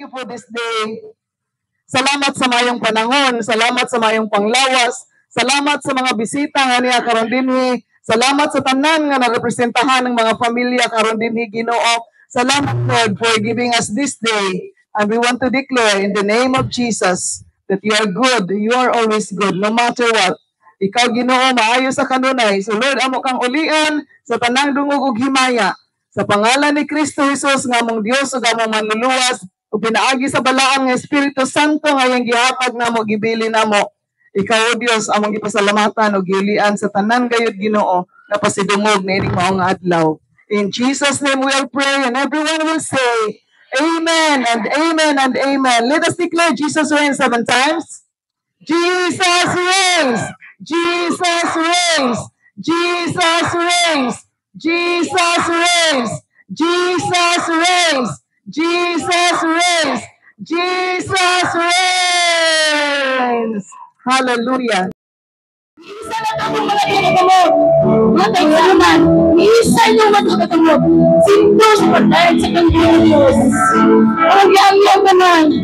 you for this day. Salamat sa mayong panahon, salamat sa mayong panglawas, salamat sa mga bisita nga niya karon dinhi, salamat sa tanan nga narepresentahan ng mga pamilya karon dinhi, Ginoo. Salamat, Lord, for giving us this day. And we want to declare in the name of Jesus that you are good, you are always good, no matter what. Ikaw, Ginoo, maayo sa kanunay. So Lord, amo kang ulian sa tanang dungog ug himaya. Sa pangalan ni Kristo Jesus nga among Dios ug among manluluwas ug pinaagi sa balaan nga Espiritu Santo nga iyang gihatag namo, gibili namo. Ikaw, O Dios, among gipasalamatan ug giulian sa tanan gayud, Ginoo, nga pasidungog niining mao nga adlaw. In Jesus' name we all pray, and everyone will say, "Amen and amen and amen." Let us declare Jesus reigns seven times. Jesus reigns! Jesus reigns! Jesus reigns! Jesus reigns! Jesus reigns! Jesus reigns! Jesus reigns! Hallelujah. Isa na kamong mga kinagagamot. Mga kaigsuonan, isa inyong mga kagamot. Sindos pagdahil sa kang Diyos. Ang giangyan naman,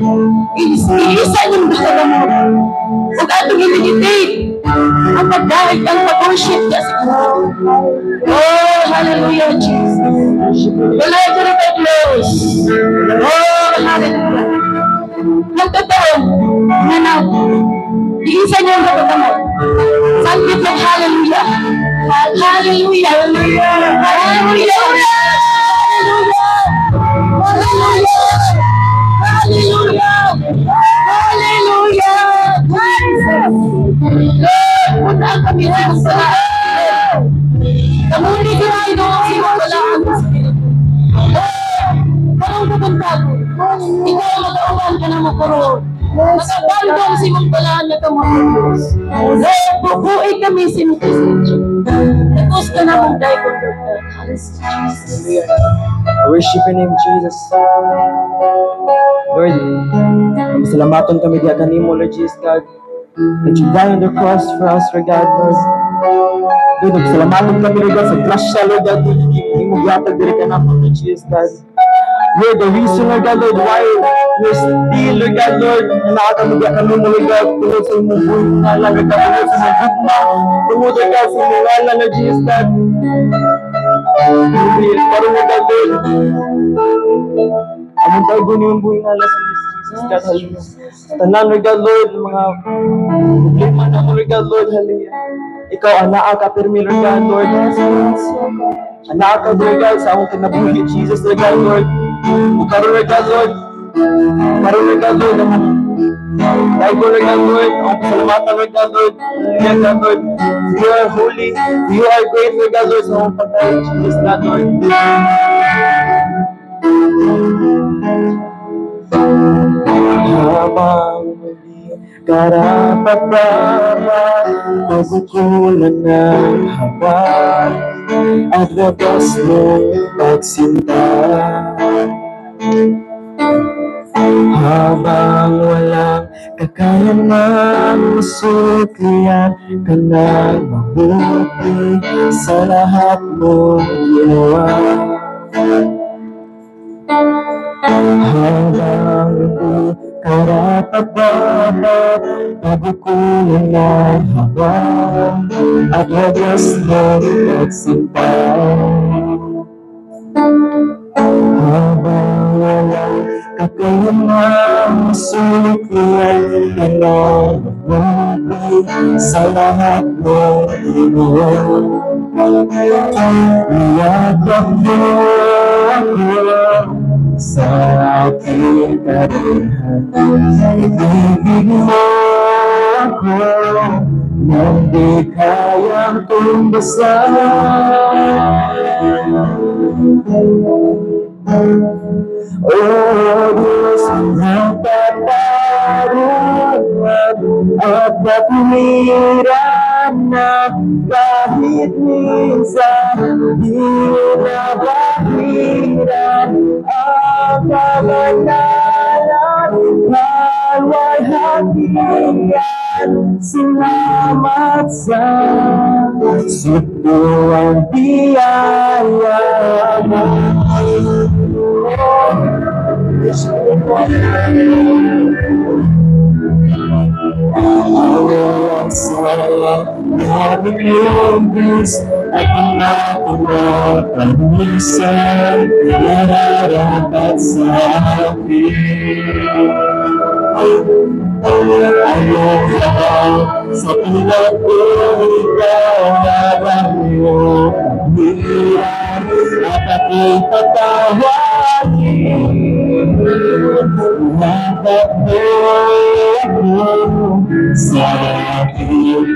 isa inyong mga kagamot. Ug atong i-meditate ang pagdahig, ang pag-worship niya sa Ginoo. Oh, hallelujah, Jesus. The Lord will be close. Oh, hallelujah. Ang totoo, nga na, iisa niyo ang kagamot. Sangkit ng hallelujah. Hallelujah. Hallelujah. Hallelujah. Hallelujah. Hallelujah. Hallelujah. Lord, punta kami sa iyong balaan. Kamuli ka Ginoo sa iyong balaan sa Espiritu. Lord, karong pupunta ko. Ikaw ang magauban ka na mo karon. Magabandon sa imong balaan nga kamot, Diyos. Lord, bubuhi kami sa imong presensya. Tapos ka na mong dahil, Lord God. Hallelujah, Jesus. I worship your name, Jesus. Lord, masalamaton kami diha kanimo, Lord Jesus God, that you died on the cross for us, Lord God, Lord. Lord, nagsalamaton kami, Lord God, sa grasya, Lord God, imo gihatag diri kanamo, Lord Jesus God. Lord, the reason, Lord God, Lord, why we're still, Lord God, Lord, na naa kami diha kanimo, Lord God, tungod sa imong buhi ngalan, Lord God, tungod sa imong gugma, tungod, Lord God, sa imong ngalan, Lord Jesus God. Lord, karon, Lord God, Lord, among daygon imong buhi ngalan sa Jesus God, hallelujah. Sa tanan, Lord God, Lord, mga problema na mo, Lord God, Lord, hallelujah. Ikaw, anaa ka pirmi, Lord God, Lord. Anaa ka, Lord God, sa among kinabuhi, Jesus, Lord God, Lord. Ug karon, Lord God, Lord, karon, Lord God, Lord, among daygon, Lord God, Lord, ang pasalamatan, Lord God, Lord, hallelujah, God, Lord. You are holy, you are great, Lord God, Lord, sa among pagdayon, Jesus, God, Lord. Habang muli karapat dapat pagkukulan ng habag at wagas mong pagsinta. Habang walang kakayanang suklian ka ng mabuti sa lahat mong ginawa. Habang hindi karapat dapat pagkukulan ng habag at wagas mong pagsinta. Habang walang kakayanang suklian ka ng mabuti sa lahat mong ginawa. Niyakap mo ako sa aking karuhan. Ibig mo ako nang di kayang tumbasan. O Diyos ng katarungan at katuwiran na kahit minsan di nabahiran ang kabanalan, kalwalhatian. Salamat sa sukduang biyaya mo. Sa naming at ang aking nararapat sa akin. Ayaw sa pinag-uwi ka ng iyong at ako'y patawarin. Yakap mo ako sa aking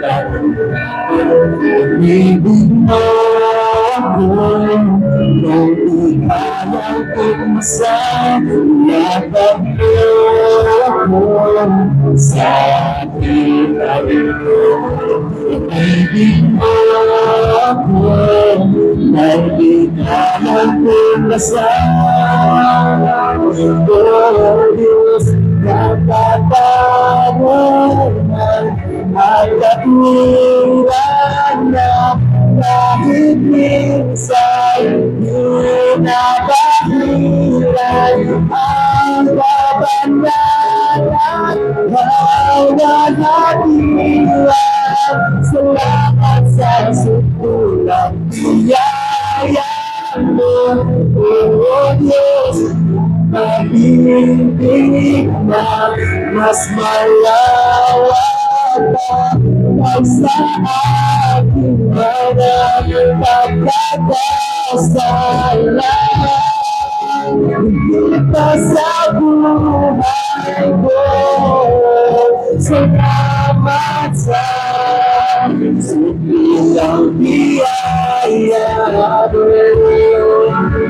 Ibig mo ako nang di kayang umasa. Yakap mo ako sa aking Ibig mo ako nang di kayang umasa. Oh Diyos, nagkakaroon at katwiran na kahit minsan binabahiran ang kabanalan kaluwalhatian. Salamat sa sukulang biyaya mo, O Diyos, pag-ibig na mas malawak pa sa aking mga pagkakasala. Higit pa sa buhay ko. Salamat sa sukilang biyaya mo. Hallelujah!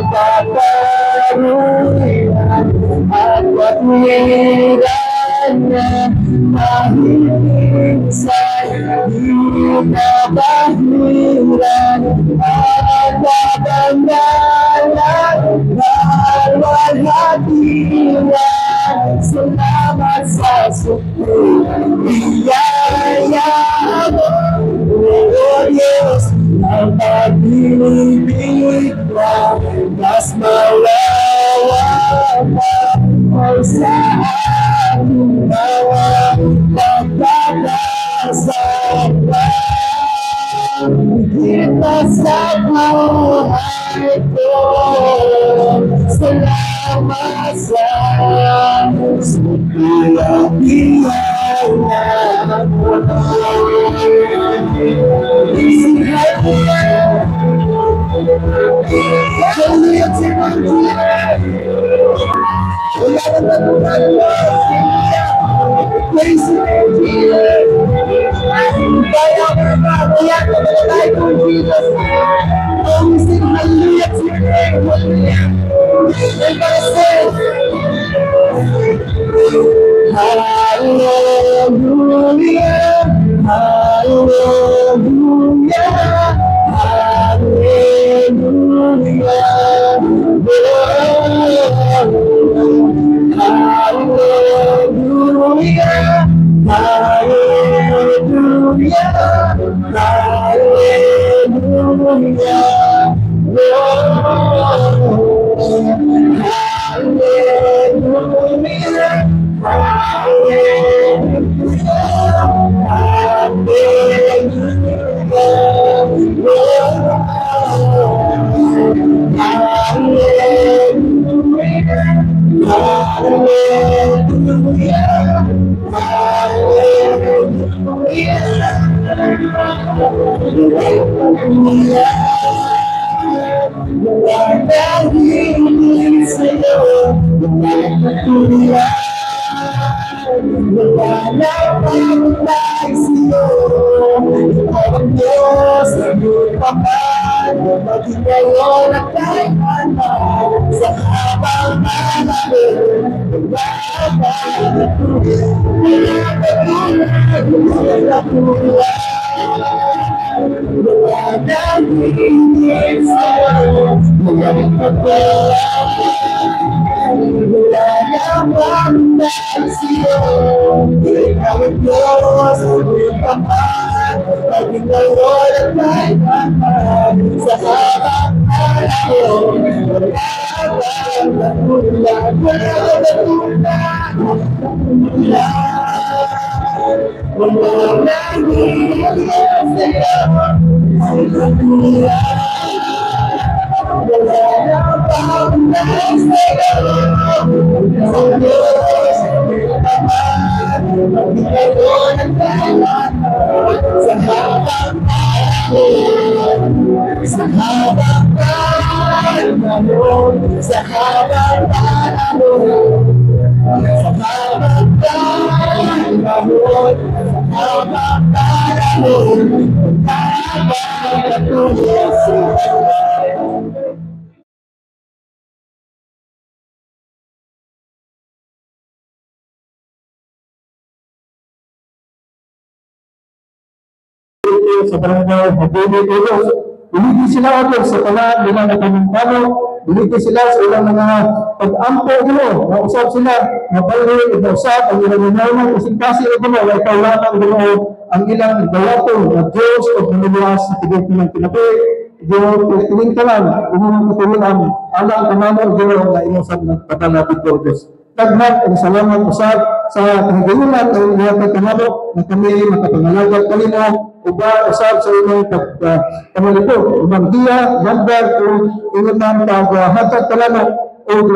Nagkakaroon at katwiran na minsan binabahiran ang kabanalan kaluwalhatian. Salamat sa sukulang biyaya mo, O Diyos, ang pag-ibig na mas malawak pa sa aking mga pagkakasala. Higit pa sa buhay ko. Salamat sa sukulang biyaya mo. Hallelujah to Praise you, Jesus. Jesus. Oh, we sing hallelujah to your name. Hallelujah. Everybody say, hallelujah, hallelujah, hallelujah. Hallelujah, hallelujah, hallelujah. Hallelujah, hallelujah, hallelujah. Hallelujah, hallelujah, hallelujah. Wala nang hiling sa'yo, wala nang wala nang pagkakay sa'yo. Ikaw ang Diyos, hindi pa man, maging ngayon at kailanman, sa habang panahon, wala pang wala pang katulad. Wala nang higit sa'yo, walang wala nang pagkasiyo. Ikaw ang Diyos, ang tapat, maging ngayon at kailanman, sa habang panahon. Wala kang katulad, wala kang katulad, wala. Wala nang higit sa'yo, ang katulad. Wala nang pagkasiyo. Ang Diyos, ang tapat, maging ngayon at kailanman, sa habang panahon, sa habang panahon, sa habang panahon, sa habang panahon, sa habang panahon, habang katulad. Sa barangay Habili Ulos. Buligi sila o sa tanan nila na kamintano, buligi sila sa ilang mga pag-ampo Ginoo, nausap sila, nabalhi, nausap ang ilang mga kasing-kasi o Ginoo, na ikaw lamang Ginoo ang ilang dawaton na Diyos o manuluwas sa tibuok nilang kinabuhi. Ginoo, tiling ka lang, imong katulunan, alang kanamo Ginoo nga imong sab nagpadala dito Diyos. Daghan ang salamat usab sa kahigayunan ang ihatag kanamo na kami makapangalagad kanimo uban usab sa inyong pagpamalipod, ubang giya, gambar o ingon man paghatag kanamo og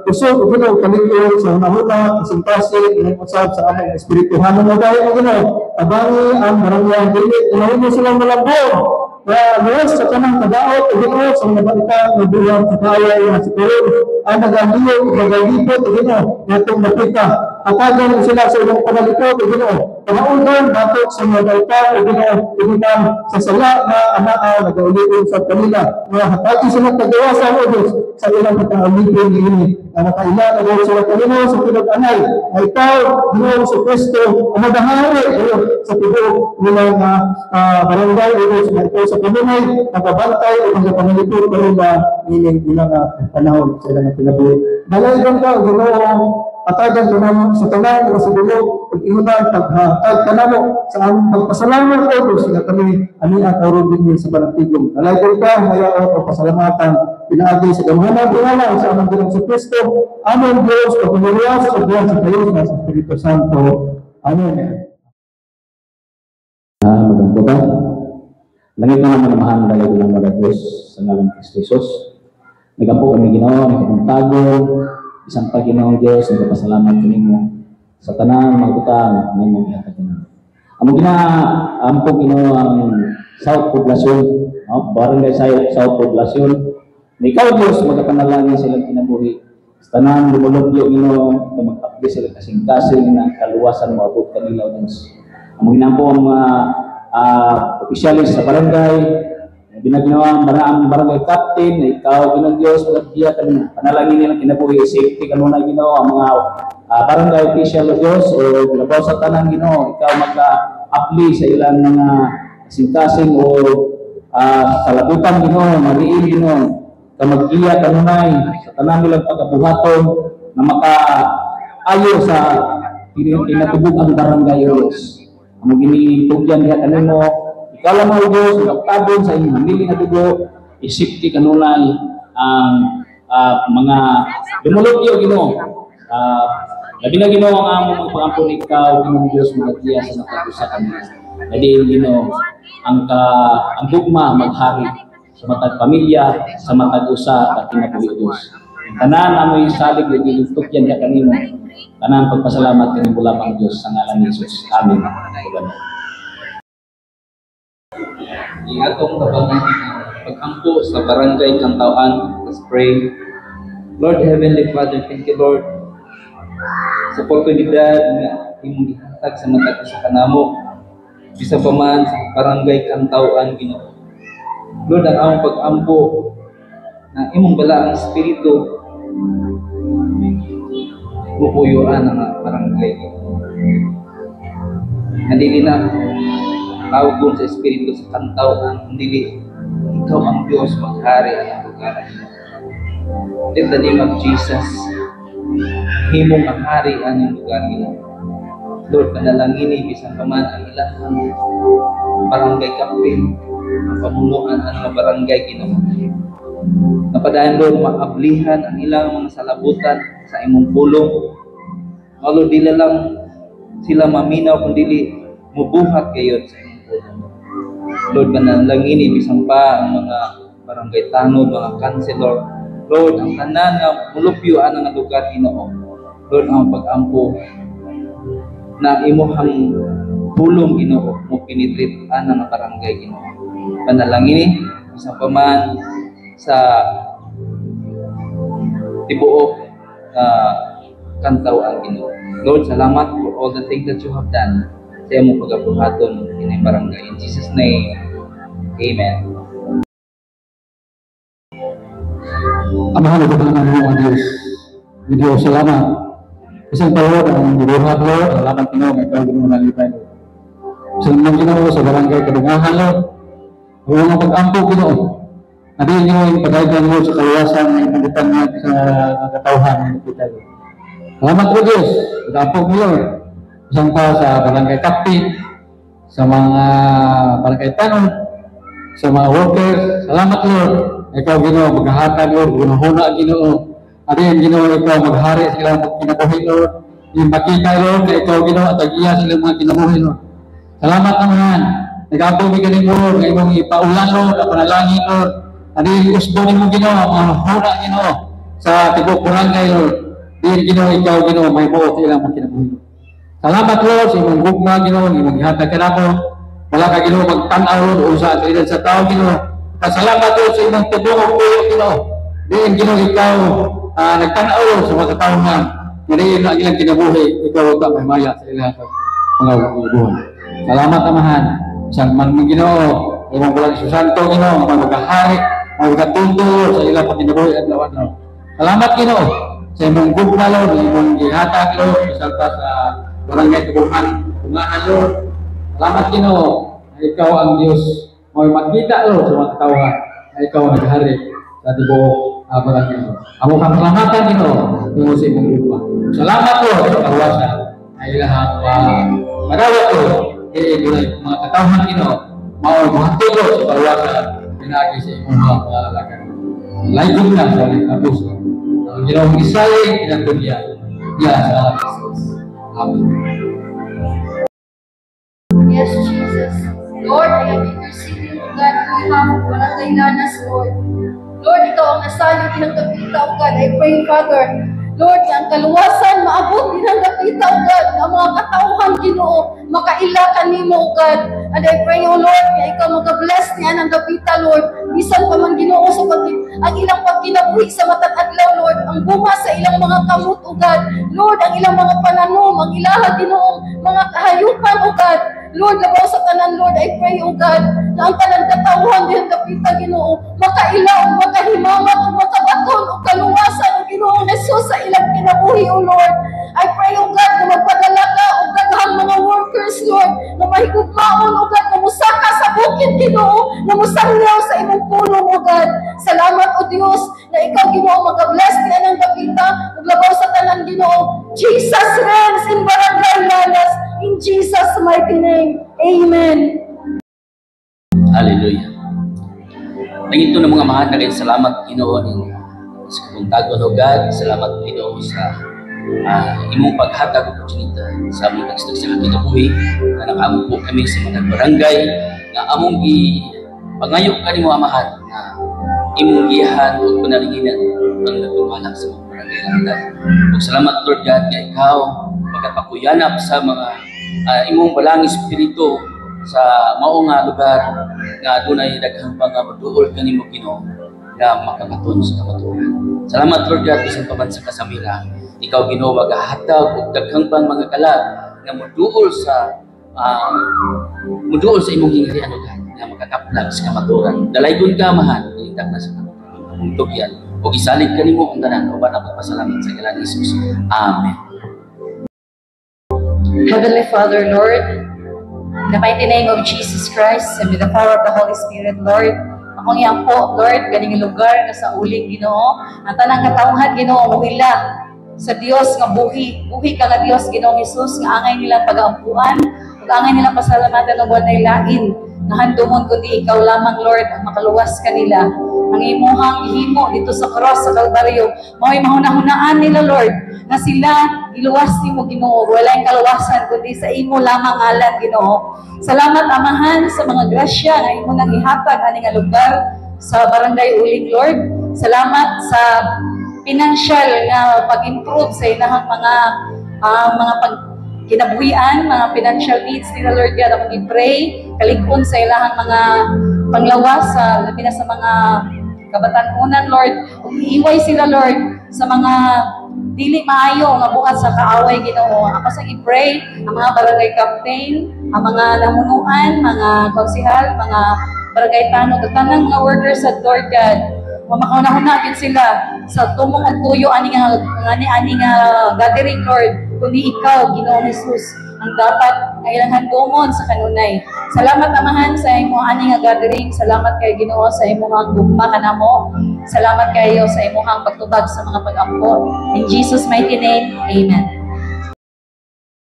kusog o Ginoo kalig-on sa hunahuna, kasing-kasing ingon usab sa among espirituhanon nga bahin o Ginoo. Tabangi ang barangay dili kinahimo silang malambong na luwas sa kanang kadaot o Ginoo sa mga balita nga buhat sa kaaway nga si Karon ang nagaliw o nagalipot o Ginoo ngatong napita. Hatagan sila sa ilang panalikod o Ginoo. Panaugan batok sa mga balita o Ginoo igikan sa sala na anaa nagaulion sa kanila. Nga hatagi sila kagawasan o Diyos sa ilang pagkaalipin niini. Na makaila na Diyos sila kanino sa pinag-anay na ikaw, Ginoo sa Kristo, ang nagahari sa tibuok nila nga barangay o Diyos na ikaw sa kanunay, nagabantay o nagapangalipod kanila nining ilang panahon sa ilang kinabuhi. Dalaygon ka, Ginoo, atagan ka namo sa tanan o sa bilog, ug ingon paghatag ka namo sa among pagpasalamat o Diyos nga kami ani ang karon dinhi sa Balangtigong. Dalaygon ka, hayaon o pasalamatan pinaagi sa gamhanan pangalan sa among Ginoong sa Kristo, among Diyos, pagpanguluwas sa buwan sa Diyos na sa Espiritu Santo. Amen. Magandang ba? Langit na naman amahan dahil lang mga Diyos sa ngalan ni Kristo Jesus. Nagampo kami Ginoo, nagkapuntago, isang pa Ginoo Diyos, nagpasalamat kanimo sa tanang mga butang na imong ihatag kanimo. Among ginaampo Ginoo ang South Poblacion, no? Barangay South Poblacion. Na ikaw Diyos magapanalangin silang kinabuhi. Sa tanang lumulupyo Ginoo, na mag-abli sila kasing-kasing na kaluwasan moabot kanila Diyos. Among ginampo ang mga opisyalis sa barangay, binaginawa ang barangay captain, na ikaw Ginoong Diyos, magbiya kanina. Panalangin nilang kinabuhi, safety kanunay Ginoo, ang mga barangay official o Diyos, o labaw sa tanan Ginoo, ikaw magka-apply sa ilang mga kasing-kasing o kalabutan Ginoo, mariin Ginoo, ka maggiya kanunay sa tanan nilang pagkabuhaton na makaayo sa kinatubog ang barangay o Diyos. Ang ginitugyan diha kanimo, ikaw lang o Diyos, nagtabon sa inyong hamili nga dugo, isipti kanunay ang mga dumulupyo Ginoo. Labi na Ginoo ang among magpangampon ikaw Ginoong Diyos magagiya sa matag usa kanila. Dahil Ginoo ang gugma maghari sa matag pamilya, sa matag usa ka kinabuhi Diyos. Tanan amoy salig ug gitugyan diha kanimo. Tanan pagpasalamat kanimo lamang Diyos sa ngalan ni Jesus. Amen. Atong tabangan pag-ampo sa barangay Cantawan. Let's pray. Lord Heavenly Father, thank you Lord sa oportunidad nga imong gihatag sa matag usa kanamo bisan pa man sa barangay Cantawan Ginoo. Lord, ang among pag-ampo na imong balaang espiritu bubuyuan ang barangay. Nga dili na tawgon sa Espiritu sa Kantaw-an, dili ikaw ang Diyos maghari ang lugar. In the name of Jesus, himong ang hari ang lugar nila. Lord, panalangini bisan pa man ang ilang barangay captain, ang pamunuan ang mga barangay, Ginoo. Napadayon, Lord, maablihan ang ilang mga salabutan sa imong pulong. O Lord, dili lang sila maminaw kundi mubuhat gayod sa imong pulong. Lord, panalangini bisan pa ang mga barangay tanod, mga councilor. Lord, ang tanan nga mulupyo ang nga lugar, Ginoo. Lord, ang pag-ampo na imuhang pulong, Ginoo, mo penetrate ana nga barangay, Ginoo. Panalangini bisan pa man sa tibuok Kantaw-an, Ginoo. Lord, salamat for all the things that you have done sa imong pagabuhaton ini barangay. In Jesus' name, Amen. Amahan ito ng among Diyos. Diyos, salamat. Isang pa, Lord, ang gibuhat, Lord, salamat, Ginoo, nga ikaw Ginoo nalipay, Lord. Sa mga Ginoo sa barangay Kadungahan, Lord. Ang mga pag-ampo, Ginoo. Adi Ginoo yung pagaydan, Lord, sa kaluwasan ng imong nga sa katawhan ng kita, Lord. Salamat po, Diyos. Pag-ampo mo, Lord. Isang pa sa barangay captain, sa mga barangay tanod, sa mga workers. Salamat, Lord. Ikaw, Ginoo, maghahatag, Lord, gunahuna, Ginoo. Adi Ginoo, ikaw maghari sila mga kinabuhi, Lord. Yung makita, Lord, na ikaw, Ginoo, at agiya sila mga kinabuhi, Lord. Salamat naman. Nag-ampo mi kanimo, Lord, nga imong ipaulan, Lord, ang panalangin, Lord. Adi usbon nimo, Ginoo, ang mga huna, Ginoo, sa tibuok barangay, Lord. Di Ginoo, ikaw, Ginoo, may buot sa ilang mga kinabuhi, Lord. Salamat, Lord, sa imong gugma, Ginoo, imong gihatag kanamo. Wala ka, Ginoo, magtan-aw, Lord, usa ang kalidad sa tao, Ginoo. Pasalamat, Lord, sa imong tibuok puyo, Ginoo. Diin, Ginoo, ikaw nagtan-aw, Lord, sa mga katawhan nga diin ang ilang kinabuhi, ikaw ta may maya sa ilang mga buhay. Salamat, Amahan. Sa man Ginoo, imong bulan sa Santo, Ginoo, mga maghahari, mga magatundo sa ilang pagkinabuhi at lawan, Lord. Salamat, Ginoo, sa imong gugma, Lord, imong gihatag, Lord, bisan pa sa barangay Tubuhan, Tungahan, Lord. Salamat, Ginoo, na ikaw ang Diyos. May makita, Lord, sa mga katawhan na ikaw ang naghari sa tibuok barangay. Amo kang salamatan, Ginoo, tungod sa imong gugma. Salamat, Lord, sa kaluwasan na ilahang madawat, Lord, kay dunay mga katawhan, Ginoo, mao mohatod, Lord, sa kaluwasan pinaagi sa imong mga alagad. Laygon na sa tapos. Ang Ginoong isalig kinatunya niya sa alam Jesus. Amen. Yes, Jesus. Lord, I am interceding, O God, on behalf of Barangay Lanas, Lord. Lord, ikaw ang nasayod dinang dapita, O God. I pray, Father, Lord, nga ang kaluwasan maabot dinang dapita, O God, nga ang mga katawhan, Ginoo, makaila kanimo, O God. And I pray, O Lord, nga ikaw magabless niya ng dapita, Lord. Bisan pa man, Ginoo, sa pag ang ilang pagkinabuhi sa matag adlaw, Lord, ang bunga sa ilang mga kamot, O God. Lord, ang ilang mga pananom, ang ilaha, Ginoo, mga kahayupan, O God. Lord, labaw sa tanan, Lord, I pray, O God, na ang tanan katawhan din dapita, Ginoo, makaila ug makahimangat ug makabaton og kaluwasan og Ginoong Jesus sa ilang kinabuhi, O Lord. I pray, O God, na magpadala ka og daghang mga workers, Lord, na mahigugmaon, O God, na musaka sa bukid, Ginoo, na musangyaw sa imong pulong, O God. Salamat, O Dios, na ikaw, Ginoo, magabless niya ng dapita, ug labaw sa tanan, Ginoo. Jesus reigns in Barangay Lanas, in Jesus' mighty name. Amen. Hallelujah. Nangito ng mga mahal na kayo, salamat, Ginoo, ning sa kabuntagon, O God. Salamat, Ginoo, sa imong paghatag og oportunidad sa among tagsa sa kinabuhi na nakaampo kami sa mga barangay nga among gi pangayo kanimo, Amahan, nga imong giyahan ug panalanginan ang nagtumala sa mga barangay lantan. Ug salamat, Lord God, nga ikaw magapakuyanap sa mga imong balang espiritu sa mao nga lugar nga adunay daghang mga moduol kanimo, Ginoo, nga makabaton sa kamatuoran. Salamat, Lord God, bisan pa man sa kasamira, ikaw, Ginoo, magahatag og daghang pang mga kalag nga muduol sa imong gingharian, O God, nga makakaplag sa kamatuoran. Dalaygon ka, Amahan, ilintak na sa among tugyan ug isalig kanimo ang tanan uban ang pagpasalamat sa ngalan ni Jesus. Amen. Heavenly Father, Lord, In the mighty name of Jesus Christ and with the power of the Holy Spirit, Lord, akong iampo, Lord, ganing lugar nga sa Uling, Ginoo, ang tanang katawhan, Ginoo, muila sa Dios nga buhi, buhi ka nga Dios, Ginoong Hesus, nga angay nilang pagaampuan, ug angay nilang pasalamatan ug walay lain nga handumon kundi ikaw lamang, Lord, ang makaluwas kanila. Ang imuhang gihimo dito sa cross sa Kalbaryo, mao'y mahuna-hunaan nila, Lord, nga sila giluwas nimo, Ginoo. Walay kaluwasan kundi sa imo lamang ngalan, Ginoo. Salamat, Amahan, sa mga grasya nga imo nang ihatag ani nga lugar sa Barangay Uling, Lord. Salamat sa financial nga pag-improve sa ilahang mga pag kinabuhian, mga financial needs nila, Lord God. Akong i-pray, kalig-on sa ilahang mga panglawas, sa labi na sa mga kabatan-unan, Lord. Ug iiway sila, Lord, sa mga dili maayo nga buhat sa kaaway, Ginoo. Ako sa i-pray ang mga barangay captain, ang mga namunuan, mga konsehal, mga barangay tanod, ug tanang mga workers sa Lord God. Makauna-huna gid sila sa tumong ug tuyo ani nga gathering, Lord, kundi ikaw, Ginoong Jesus, ang dapat nga ilang handumon sa kanunay. Salamat, Amahan, sa imo ani nga gathering. Salamat kay Ginoo sa imong gugma kanamo. Salamat kayo sa imong pagtubag sa mga pag-ampo. In Jesus' mighty name, amen.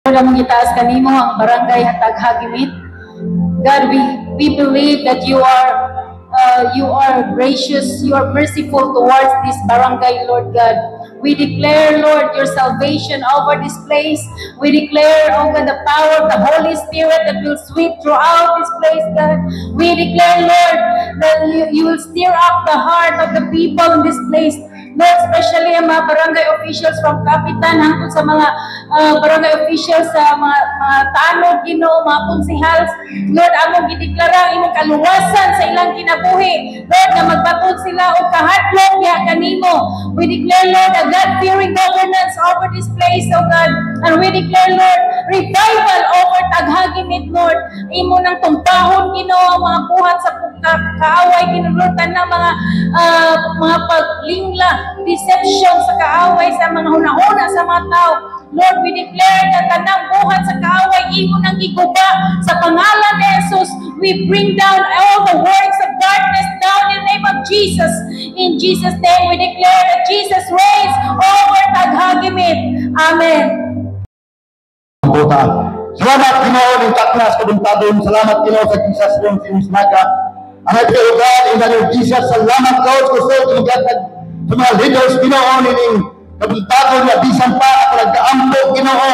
Lord, among itaas kanimo ang barangay Hatag Hagimit. God, we believe that you are gracious, you are merciful towards this barangay, Lord God. We declare, Lord, your salvation over this place. We declare, oh God, the power of the Holy Spirit that will sweep throughout this place, God. We declare, Lord, that you will stir up the heart of the people in this place. Lord, especially ang mga barangay officials from Kapitan hangtod sa mga barangay officials sa mga tanod, Ginoo, mga konsehals. Lord, among gideklara ang imong kaluwasan sa ilang kinabuhi. Lord, nga magbaton sila og kahadlok diha kanimo. We declare, Lord, a God-fearing governance over this place, oh God. And we declare, Lord, revival over Taghagimit, Lord. Imo nang tumpahon, Ginoo, ang mga buhat sa kaaway, Ginoo, Lord, tanang mga paglingla, deception sa kaaway, sa mga hunahuna sa mga tao. Lord, we declare na tanang buhat sa kaaway, imo nang giguba sa pangalan ni Jesus. We bring down all the works of darkness down in the name of Jesus. In Jesus' name, we declare that Jesus reigns over Taghagimit. Amen. Puta. Salamat, Ginoo, ning taknas kabuntagon. Salamat, Ginoo, sa Jesus name sa inyong Naga. Ang I pray, O God, in the name of Jesus, salamat, Lord, kusog gihatag sa mga leaders, Ginoo, nining kabuntagon nga bisan pa ako nagkaampo, Ginoo,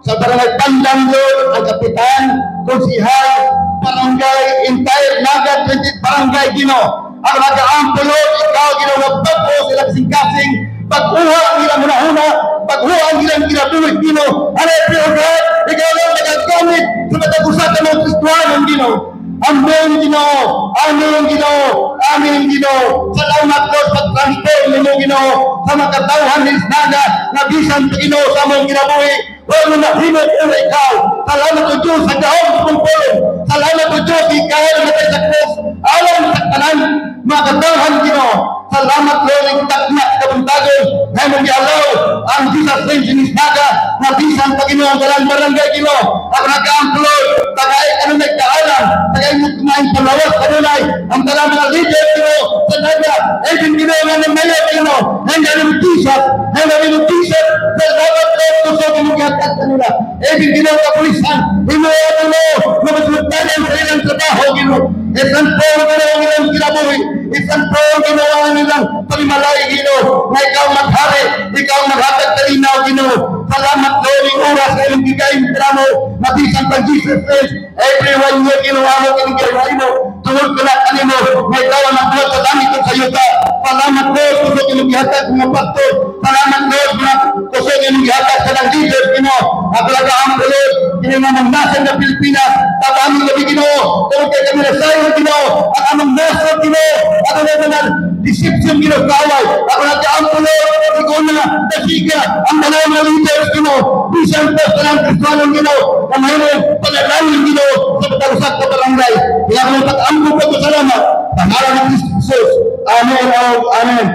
sa barangay Pandan, Lord, ang kapitan, konsihal, barangay, entire Naga, 20 barangay, Ginoo. Ako nagkaampo, Lord, ikaw, Ginoo, nga bag-o sila kasing-kasing, pag-uha ang ilang hunahuna, pag-uha ang ilang kinabuhi, Ginoo. And I pray, O God, ikaw lang nagagamit sa matag usa ka mga Kristuhanon, Ginoo. Amen, Ginoo. Amen, Ginoo. Amen, Ginoo. Salamat, Lord, pag-transform nimo, Ginoo, sa mga katawhan ni Naga na bisan pa, Ginoo, sa among kinabuhi. Wala mo nahimo kung ikaw. Salamat o Diyos sa gahom sa mong pulong. Salamat o Diyos, ikaw na matay sa cross. Alam sa tanan, mga katawhan, Ginoo. Salamat, Lord, ang takna kabuntagon. Nga mong gialaw ang Jesus name sinis Naga na bisan pa, Ginoo, ang tanan barangay, Ginoo. Ako nagaampo, Lord, tagay kanunay kaalam, tagay mo kumain palawas kanunay, ang tanan mga leader, Ginoo, sa Naga, even, Ginoo, nga ng mayor, Ginoo, nga ng Jesus, nga ng Jesus, salamat, Lord, kusog imong gihatag kanila. Even, Ginoo, kapulisan, imo, Ginoo, na masultanan sa ilang trabaho, Ginoo. I-transform, Ginoo, ang ilang kinabuhi. I-transform, Ginoo, ang ilang pamimalay, Ginoo, na ikaw maghari, ikaw maghatag kalinaw, Ginoo. Salamat, Lord, yung oras na ilang gigayin tramo, na bisan pag Jesus Christ, every one year, Ginoo, amo kining mo, tungod ko na kanimo, na ikaw ang nagbuhat sa langit ug sa yuta. Salamat, Lord, kusog imong gihatag mga pastor. Salamat, Lord, mga kusog imong gihatag sa ng leaders, Ginoo. Ako lang ang Lord, kini nga mga nasod ng Pilipinas, tabangi gabi, Ginoo, tungod kay kami na sayo, Ginoo, ang among nasod, Ginoo, ako na naman, deception, Ginoo, kaaway. Ako nagaampo, Lord, ikaw na, dasiga, ang tanan mga leaders, Ginoo, bisan pa sa ng Kristiyano, Ginoo, na mayroong panalangin, Ginoo, sa pagkarusak sa barangay. Kaya kami pag-ampo pagpasalamat, sa ngalan ni Kristo Jesus. Amen, oh, amen.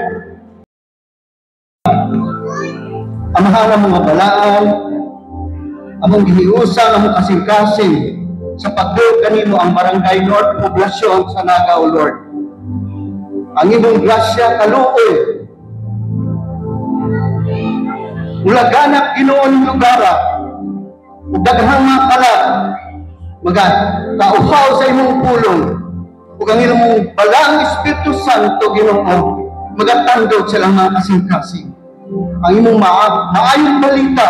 Amahan ang mga balaan, among gihiusan, among kasing-kasing. Sa pagbuot kanimo ang Barangay North Poblacion sa Naga, O Lord. Ang imong grasya kaluoy. Ulaganap Ginoo ning lugara. Ug daghang mga kalag maga kauhaw sa imong pulong. Ug ang imong balaang Espiritu Santo, Ginoo, magatandog sa ilang mga kasing-kasing. Ang imong maayong balita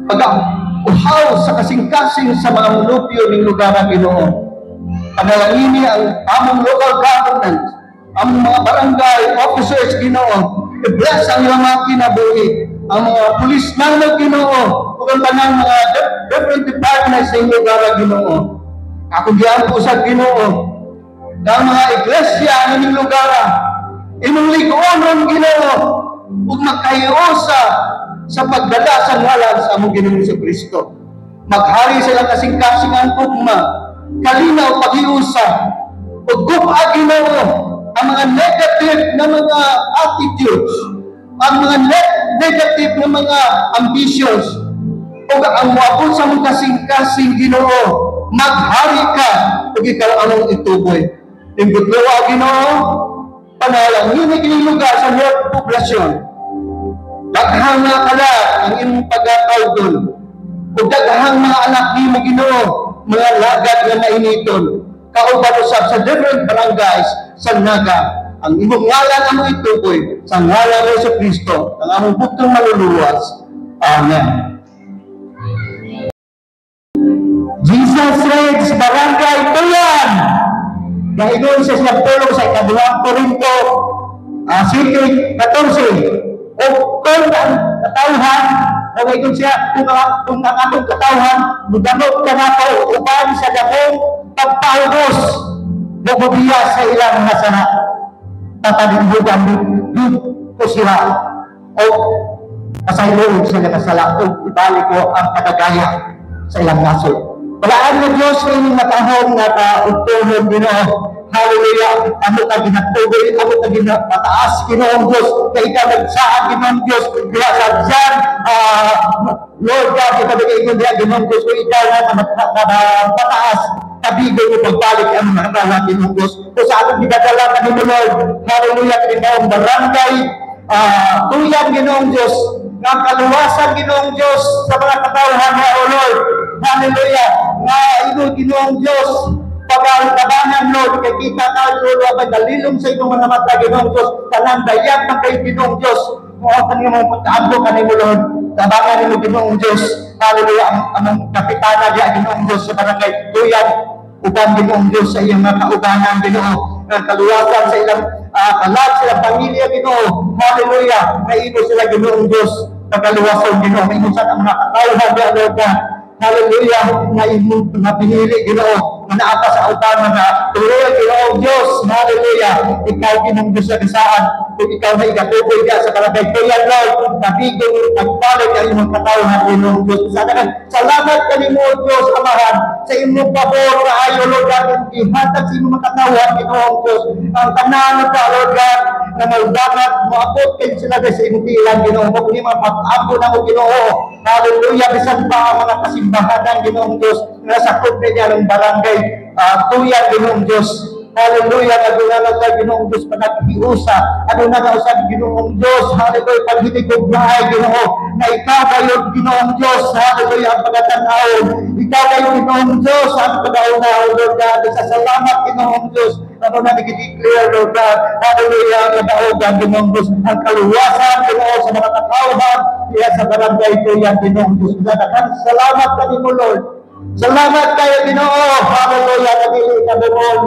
pag-uhaw sa kasing-kasing sa mga mulupyo ning lugar ang Ginoo. Panalangini ang among local government, ang mga barangay officers, Ginoo. I-bless ang ilang mga kinabuhi, ang mga pulis naman, Ginoo, ug ang tanang mga different departments sa inyong lugar, Ginoo. Ako giampo sa Ginoo, ang mga iglesia ng inyong lugar, imong liguonon, Ginoo, ug magkahiusa sa pagdala sa ngalan sa among Ginoong Kristo. Maghari sila kasing-kasing ang gugma, kalinaw paghiusa, ug gub-a, Ginoo, ang mga negative na mga attitudes, ang mga negative na mga ambitions, ug ang moabot sa mong kasing-kasing, Ginoo, maghari ka ug ikaw among ituboy. Imbutloa, Ginoo, panalangin kining lugar sa North Poblacion. Daghang mga kalag ang imong pagkatawgon, ug daghang mga anak nimo, Ginoo, mga lagad nga mainiton, kauban usab sa different barangays sa Naga. Ang imong ngalan among ituboy sa ngalan ni Hesus Kristo, ang among bugtong maluluwas. Amen. Jesus reigns, Barangay Tuyan. Gaingon sa siyang pulong sa ikaduhang Korinto 7:14. O kung ang katawhan, o siya, kung ang atong katawhan, mudamot ka na po uban sa dakong pagpaubos, mugubiya sa ilang mga sana. Tatalimbugan ko sila o pasayloon sila kasala o ibalik ko ang pagkagaya sa ilang nasod. Balaan ng Diyos sa inyong matahong nga kaugtuhon, Ginoo. Hallelujah. Amo ka ginatugoy, amo ka ginapataas, Ginoong Diyos. Kay ikaw nagsaad, Ginoong Diyos. Diha sa dyan, Lord God, ikaw nag-ingon diha, Ginoong Diyos. Kung ikaw na mataas, kabigoy mo pagbalik ang mga katawan, Ginoong Diyos. Kung sa atong ginadala kanimo, Lord, hallelujah, Ginoong barangay, tuyan, Ginoong Diyos, nga ang kaluwasan, Ginoong Diyos, sa mga katawhan nga, O Lord, hallelujah, nga ino, Ginoong Diyos, pagkakabangan, Lord, kay kita ka, Lord, abay dalilom sa imong mga mata, Ginoong Diyos, tanang dayag man kay Ginoong Diyos, mo kanimo pagkaablo kanimo, Lord, tabangan nimo, Ginoong Diyos, hallelujah, ang kapitana diya, Ginoong Diyos, sa barangay Tuyan, uban, Ginoong Diyos, sa iyang mga kaubanan, Ginoo, ang kaluwasan sa ilang kalag, sa ilang pamilya, Ginoo, hallelujah, naino sila, Ginoong Diyos, pagkaluwasan, Ginoo, naino sa mga katawhan, diya, Lord, na hallelujah, na imong nga pinili, Ginoo, nga naa pa sa utan nga tuloy, Ginoong Diyos, hallelujah, ikaw, Ginoong Diyos, sa kasaan, kung ikaw na ikatuboy ka sa barangay Tuyan, Lord, nabigong pagbalik ang imong katawhan, Ginoong Diyos. Salamat kanimo, Diyos, Amahan, sa imong pabor, kaayo, Lord God, ihatag sa imong katawhan, Ginoong Diyos, ang tanan ka, Lord God, na maudagat, moabot kayo sila sa imong tilan, Ginoo, mo kini mga pag-ampo na mo, Ginoo, hallelujah, bisan pa ang mga kasimbahanan, Ginoong Diyos, nga sakop niya ng barangay Tuyan, Ginoong Diyos, hallelujah, aduna na tayo, Ginoong Diyos, panaghiusa, aduna na usab, Ginoong Diyos, hallelujah, paghinigugmahay, Ginoo, na ikaw kayo, Ginoong Diyos, hallelujah, ang pagkatanaon, ikaw kayo, Ginoong Diyos, ang pagkaunaon, Lord God, sa salamat, Ginoong Diyos, ano na nag-declare, Lord God, hallelujah, ang kadaogan, Ginoong Diyos, ang kaluwasan, Ginoo, sa mga katawhan, diya sa barangay Tuyan, Ginoong Diyos, salamat kanimo, Lord. Salamat kayo, Ginoo. Hallelujah, nagili ka doon.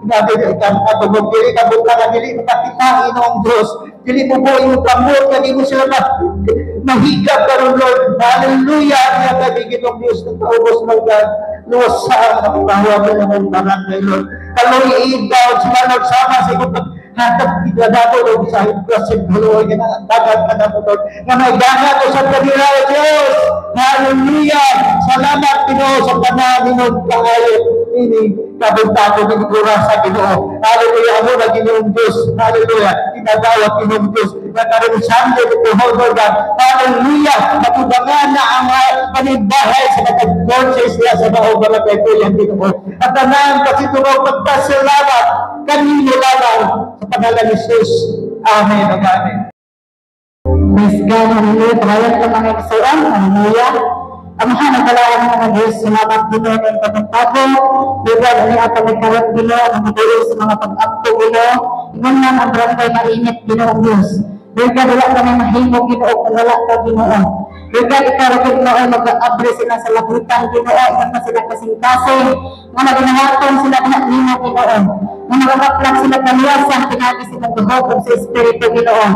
Nagili ka matugog, dili ka butang, dili makakita, Ginoong Diyos. Dili mo po imong kamot, kani mo sila mahigap karon, Lord. Hallelujah, niya kay Ginoong Diyos ng kaubos ng God. Luwas sa mga katawhan mo ng barangay, Lord. Kaluiin daw sila, Lord, sama sa imong hatag dato, Lord, sa blessed Lord, nga dagat ka na, Lord, nga may dagat sa kanila, Diyos. Hallelujah. Salamat, Ginoo, sa tanan nimong kaayo. Meaning, kabuntagon ng sa Ginoo. Hallelujah, amo na Ginoong Diyos. Hallelujah, ginadawat Ginoong Diyos. Nga karong Sunday ito, Lord God. Hallelujah, matubangan na ang panimbahay sa matag churches niya sa maong barangay Tuyan, Ginoo. At tanan kasi tumaw pagpasalamat kanino lamang sa pangalan ni Jesus. Amen. Amen. Praise God, hallelujah. Pahayag ka, mga igsuon, hallelujah. Amahan ang balaan mga Diyos, salamat, Ginoo, ng pagpagtago. Lugar ani ato nagkaroon, Ginoo, ang mabuo sa mga pag-ampo, Ginoo. Ingon man ang barangay Mainit, Ginoo Diyos. Lord God, wala kami mahimo, Ginoo, kung wala ka, Ginoo. Lord God, ikaw ra, Ginoo, mag-abre sila sa labutan, Ginoo, ingon man sila kasing-kasing, nga maginawaton sila na nimo, Ginoo. Nga magakaplak sila kaluwasan, pinaagi sa gahom sa Espiritu, Ginoo.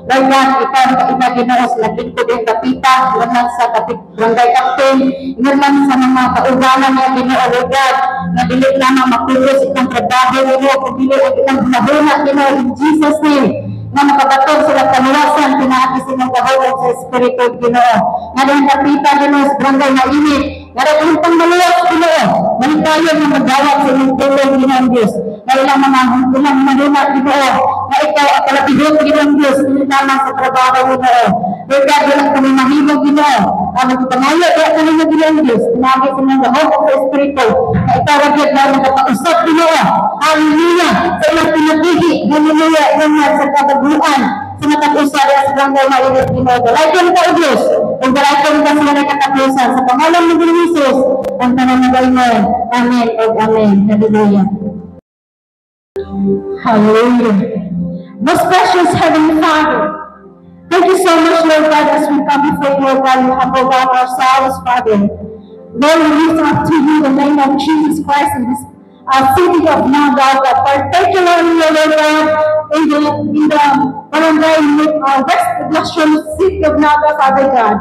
Lord God, ikaw ang kaina, Ginoo, sa lingkod ng kapita, ingon man sa kapit, barangay captain, ingon man sa mga kaugalan niya, Ginoo, Lord God, nga dili lamang mapulos itong trabaho, Ginoo, kung dili ang ilang hunahuna, Ginoo, in Jesus' name, nga makabatong sila kaluwasan, pinaagi sa inyong gahom sa Espiritu, Ginoo. Nga dahil kapita, Ginoo, sa barangay Mainit, nga dahil pang maluwas, Ginoo, malikayon nga magdawat sa inyong tulong, Ginoong Diyos, na ilang mga ilang manuna, Ginoo, na ikaw ang kalapihon, Ginoong Diyos, hindi lamang sa trabaho, Ginoo. Lord God, wala kami mahimo, Ginoo. Ang magpangayo, kaya kami mo, Ginoong Diyos, pinaagi sa inyong gahom sa Espiritu, na ikaw ra gyud na magpausap, Ginoo. Hallelujah! Sa ilang pinabuhi, hallelujah, ingon sa kataguan, sa matag usa sa barangay Mainit, Ginoo. Dalaygon ka, O Diyos, ug dalaygon ka sila ng katapusan. Sa pangalan ni Ginoong Jesus, ang tanan nagaingon. Amen ug amen. Hallelujah. Hallelujah. Most precious Heavenly Father, thank you so much, Lord God, as we come before you, Lord God, we humble down ourselves, Father. Lord, we lift up to you the name of Jesus Christ in this city of Naga, God, particularly, Lord God, in the barangay West Poblacion city of Naga, Father God.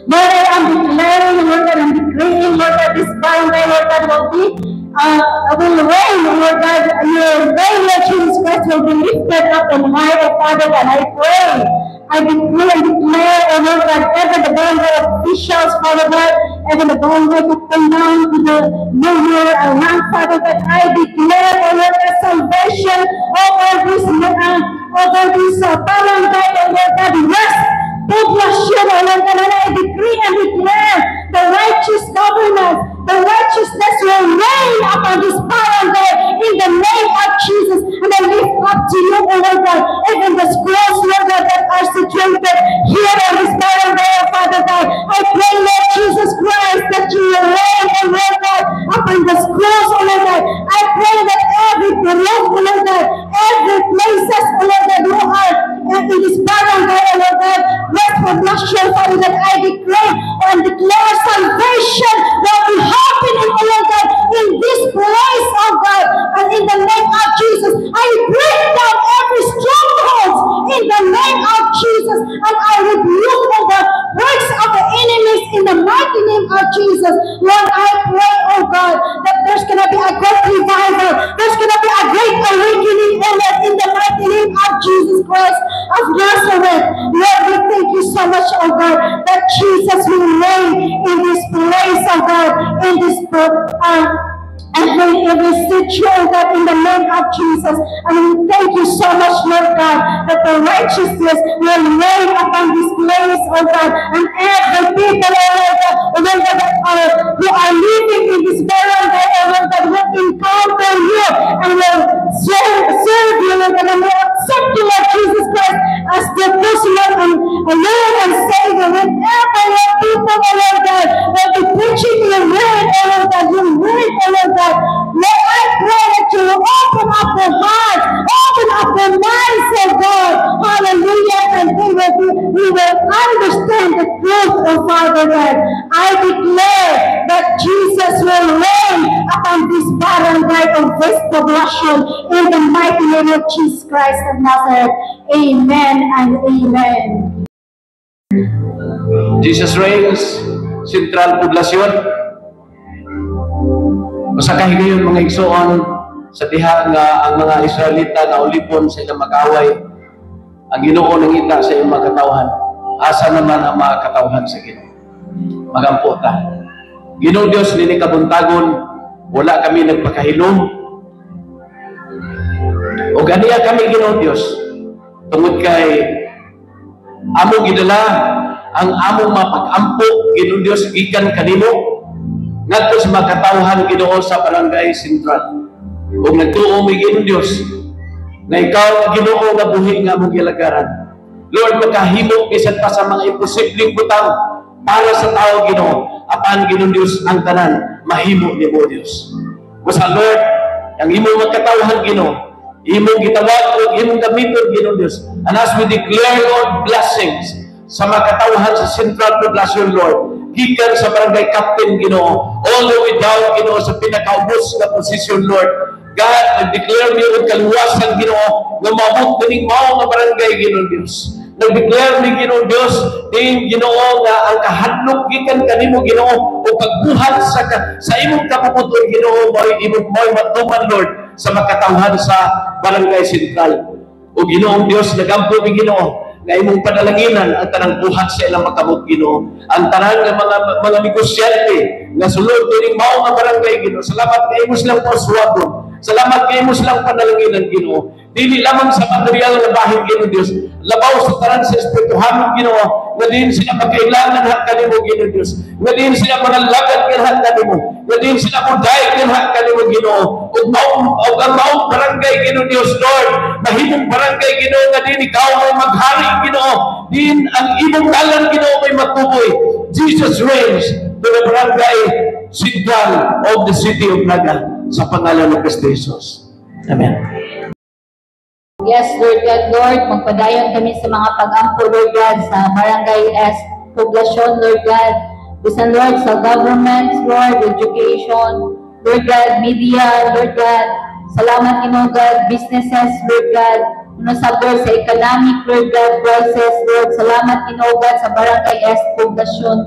Lord, I am declaring, Lord God, I'm decreeing, Lord God, this barangay, Lord God, will reign, Lord God, your reign, Lord Jesus Christ, will be lifted up and high, oh Father God. I pray, I decree and declare, oh Lord God, even the barangay officials, Father God, even the barangay captain down to the lower rank, Father God, I declare, oh Lord God, salvation over this barangay, oh Lord God, West Poblacion, oh Lord God, and I decree and declare the righteous governance, the righteousness will reign upon this barangay in the name of Jesus. And I lift up to you, O Lord God, even the schools, Lord God, that are situated here on this barangay, oh Father God. I pray, Lord Jesus Christ, that you will reign, O Lord God, upon the schools, O Lord God. I pray that every purok, O Lord God, every places, O Lord God, who are in this barangay, O Lord God, West Poblacion, Father God, I declare and declare salvation will be happening, O Lord God, in this place, oh God, and in the name of Jesus, I break down every stronghold in the name of Jesus, and I rebuke all the works of the enemies in the mighty name of Jesus. Lord, I pray, oh God, that there's gonna be a great revival, there's gonna be a great awakening, oh Lord, in the mighty name of Jesus Christ of Nazareth. Lord, we thank you so much, oh God, that Jesus will reign in this place, oh God, in this and in every situation, God, in the name of Jesus. And we thank you so much, Lord God, that the righteousness will reign upon this place, oh God, and every people, oh Lord God, oh Lord God, that are, who are living in this barangay, oh Lord God, will encounter you and will serve you, Lord God, and will accept you, Lord Jesus Christ, as their personal and Lord and Savior. Whenever your people, oh Lord God, will be preaching your word, oh Lord God, your word, oh Lord God, Lord, I pray that you will open up their hearts, open up their minds, oh God, hallelujah, and we will understand the truth, oh Father God. I declare that Jesus will reign upon this barangay of West Poblacion in the mighty name of Jesus Christ of Nazareth. Amen and amen. Jesus reigns, Central Poblacion. Usa ka higayon, mga igsoon, sa diha nga ang mga Israelita na ulipon sa ilang mag-away, ang Ginoo nangita sa iyang mga katawhan. Asa naman ang mga katawhan sa Ginoo? Magampo ta. Ginoo Dios, nini kabuntagon, Wala kami nagpakahilom. O ganiya kami, Ginoo Dios, tungod kay among gidala ang among mapag-ampo, Ginoo Dios, gikan kanimo ngadto sa mga katawhan, Ginoo, sa Barangay Sentral. Ug nagtuo mi, Ginoo Dios, na ikaw, Ginoo nga buhi nga among gilagaran. Lord, makahimo bisan pa sa mga imposibleng butang para sa tao, Ginoo. Apan, Ginoo Dios, ang tanan mahimo nimo, Dios. Basta, Lord, ang imong mga katawhan, Ginoo, imong gitawag ug imong gamiton, Ginoo Dios. And as we declare, Lord, blessings sa mga katawhan sa Central Poblacion, Lord, gikan sa barangay captain, Ginoo, all the way down, Ginoo, sa pinakaubos nga posisyon, Lord. God, nag-declare mi og kaluwasan, Ginoo, nga maabot kining mao nga barangay, Ginoo Dios. Nag-declare mi, Ginoo Dios, din, Ginoo, nga ang kahadlok gikan kanimo, Ginoo, o pagbuhat sa imong kabubut-on, Ginoo, mo'y imong mo'y matuman, Lord, sa makatawhan sa Barangay Sentral. O Ginoong Dios, nagampo mi, Ginoo, nga imong panalanginan ang tanang buhat sa ilang makamot, Ginoo. Ang tanan nga mga negosyante nga sulod dining mao nga barangay, Ginoo. Salamat kay imo silang pauswagon. Salamat kay imo silang panalanginan, Ginoo. Dili lamang sa material nga bahin, Ginoo Dios. Labaw sa tanan sa espirituhanon, Ginoo, nga diin sila magkailangan ha kanimo, Ginoo Dios. Nga diin sila manalagad ha kanimo. Nga diin sila mudayeg ha kanimo, Ginoo. Ug mao ug ang maong barangay, Ginoo Dios, Lord, mahimong barangay, Ginoo, nga diin ikaw mo maghari, Ginoo. Diin ang imong ngalan, Ginoo, may matuboy. Jesus reigns to the Barangay Central of the City of Naga sa pangalan ng Kristo Jesus. Amen. Yes, Lord God, Lord, magpadayon kami sa mga pag-ampo, Lord God, sa Barangay S Poblacion, Lord God. Bisan, Lord, sa government, Lord, education, Lord God, media, Lord God. Salamat, Ginoo God, businesses, Lord God. Ano sa Lord, sa economic, Lord God, crisis, Lord. Salamat, Ginoo God, sa Barangay S Poblacion.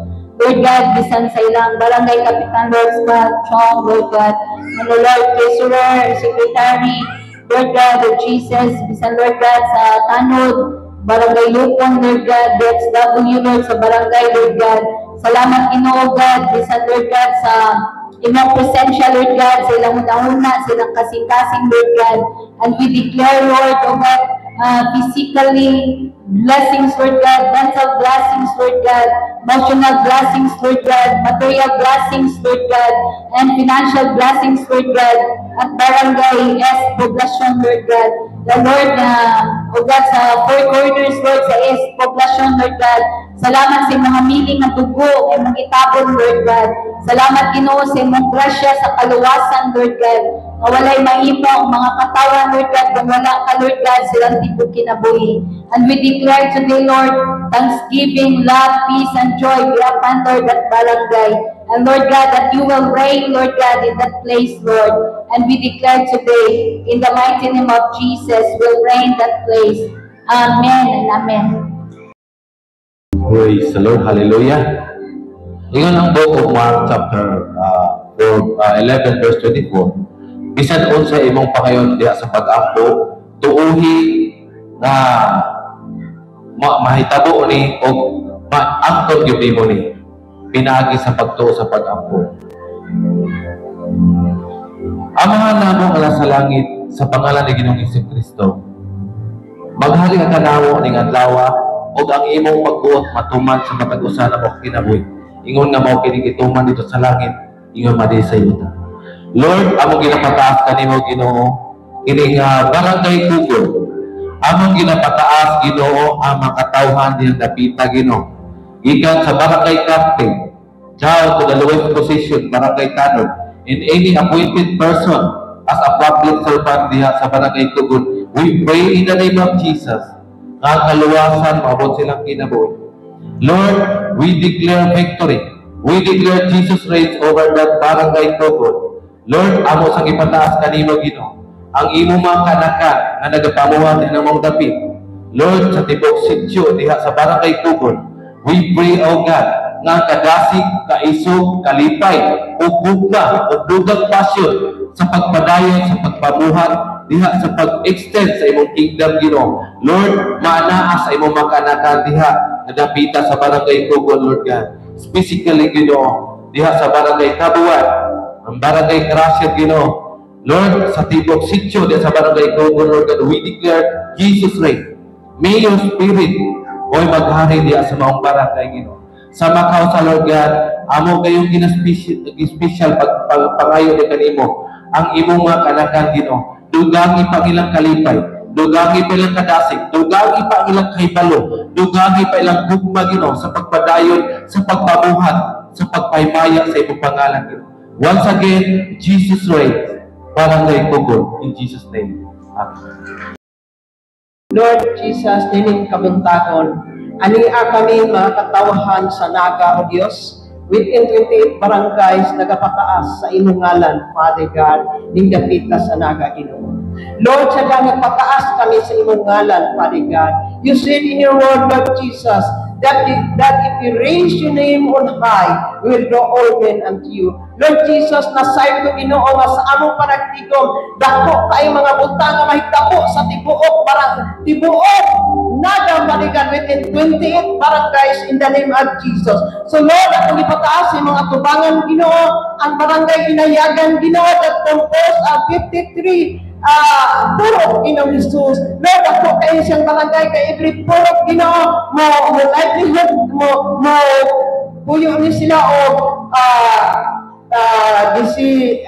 Lord God, bisan sa ilang Barangay Kapitan, Lord Scott, Chong, Lord God. Ano, Lord, Treasurer, Secretary, Lord God, Lord Jesus, bisan, Lord God, sa Tanod, Barangay Lupon, Lord God, DXW, Lord, sa Barangay, Lord God. Salamat, Ginoo God, bisan, Lord God, sa imong presensya, Lord God, sa ilang una-una, sa ilang kasing-kasing, Lord God. And we declare, Lord, O God, physically, blessings, Lord God, mental blessings, Lord God, emotional blessings, Lord God, material blessings, Lord God, and financial blessings, Lord God, at Barangay S Poblacion, Lord God. The Lord, na, O God, sa four corners, Lord, sa S Poblacion, Lord God. Salamat sa mga miling nga dugo, imong itabon, Lord God. Salamat, Ginoo, sa imong grasya sa kaluwasan, Lord God. Nga walay mahimo ang mga katawan, Lord God, kung wala ka, Lord God, silang tibok kinabuhi. And we declare today, Lord, thanksgiving, love, peace, and joy be upon, Lord, that barangay. And Lord God, that you will reign, Lord God, in that place, Lord. And we declare today, in the mighty name of Jesus, will reign that place. Amen and amen. Praise the Lord. Hallelujah. Ingon ang Book of Mark chapter 4, 11 verse 24. Bisan unsa imong pangayon diha sa pag-ampo, tuuhi nga mahitabo ni og maangkon gyud nimo ni pinaagi sa pagtuo sa pag-ampo. Amahan namo nga sa langit, sa pangalan ni Ginoong Kristo, maghari ka kanamo ning adlaw ug ang imong pagbuot matuman sa matag usa namo kinabuhi. Ingon nga mao kini gituman dito sa langit, ingon man sa yuta. Lord, among ginapataas kanimo, Ginoo, kini nga Barangay Kugon. Among ginapataas, Ginoo, ang mga katawhan diyang dapita, Ginoo. Gikan sa barangay captain down to the lowest position, barangay tanod, and any appointed person as a public servant diha sa Barangay Kugon. We pray in the name of Jesus nga ang kaluwasan maabot silang kinabuhi. Lord, we declare victory. We declare Jesus reigns over that Barangay Kugon. Lord, amo sang ipataas kanimo, Ginoo, ang imo mga kanakan nga nagapamuhat ng mga dapit. Lord, sa tibok sityo diha sa Barangay Kugon, we pray, O God, nga ang kadasig, kaisog, kalipay, ug gugma, ug dugang passion sa pagpadayon, sa pagpamuhat, diha sa pag-extend sa imong kingdom, Ginoo. Lord, maanaa sa imong mga kanakan diha nga dapita sa Barangay Kugon, Lord God. Specifically, Ginoo, diha sa Barangay Kabuan, Ang Barangay Crusher, Ginoo. Lord, sa tibok sitio diya sa Barangay Cogon, Lord God, we declare Jesus reign. May your spirit mo'y maghari diya sa maong barangay, Ginoo. Sa makausa, Lord God, amo kayong gina-special pangayo di kanimo ang imong mga kanakan, Ginoo. Dugangi pa ang ilang kalipay, dugangi pa ilang kadasig, dugangi pa ang ilang kahibalo, dugangi pa ilang gugma, Ginoo, sa pagpadayon, sa pagpabuhat, sa pagpaymaya sa imong pangalan, Ginoo. Once again, Jesus reigns. Barangay Cogon, in Jesus' name. Amen. Lord Jesus, nining kabuntagon, ania kami mga katawahan sa Naga, O Diyos, within 28 barangays, nagapataas sa imong ngalan, Father God, ning dapita sa Naga, Ginoo. Lord, sa nagpataas kami sa imong ngalan, Father God. You said in your word, Lord Jesus, that if you raise your name on high, we will draw all men unto you. Lord Jesus, nasayod ko, Ginoo, nga sa among panagtigom, dako kay mga butang nga mahitabo sa tibuok barang tibuok Naga, Father God, within 28 barangays in the name of Jesus. So Lord, akong ipataas sa mga tubangan, Ginoo, ang Barangay Inayagan, Ginoo, that composed of 53 purok, Ginoong Jesus. Lord, ako kayo siyang barangay kay every purok, Ginoo, mo livelihood mo puyo ni sila o 75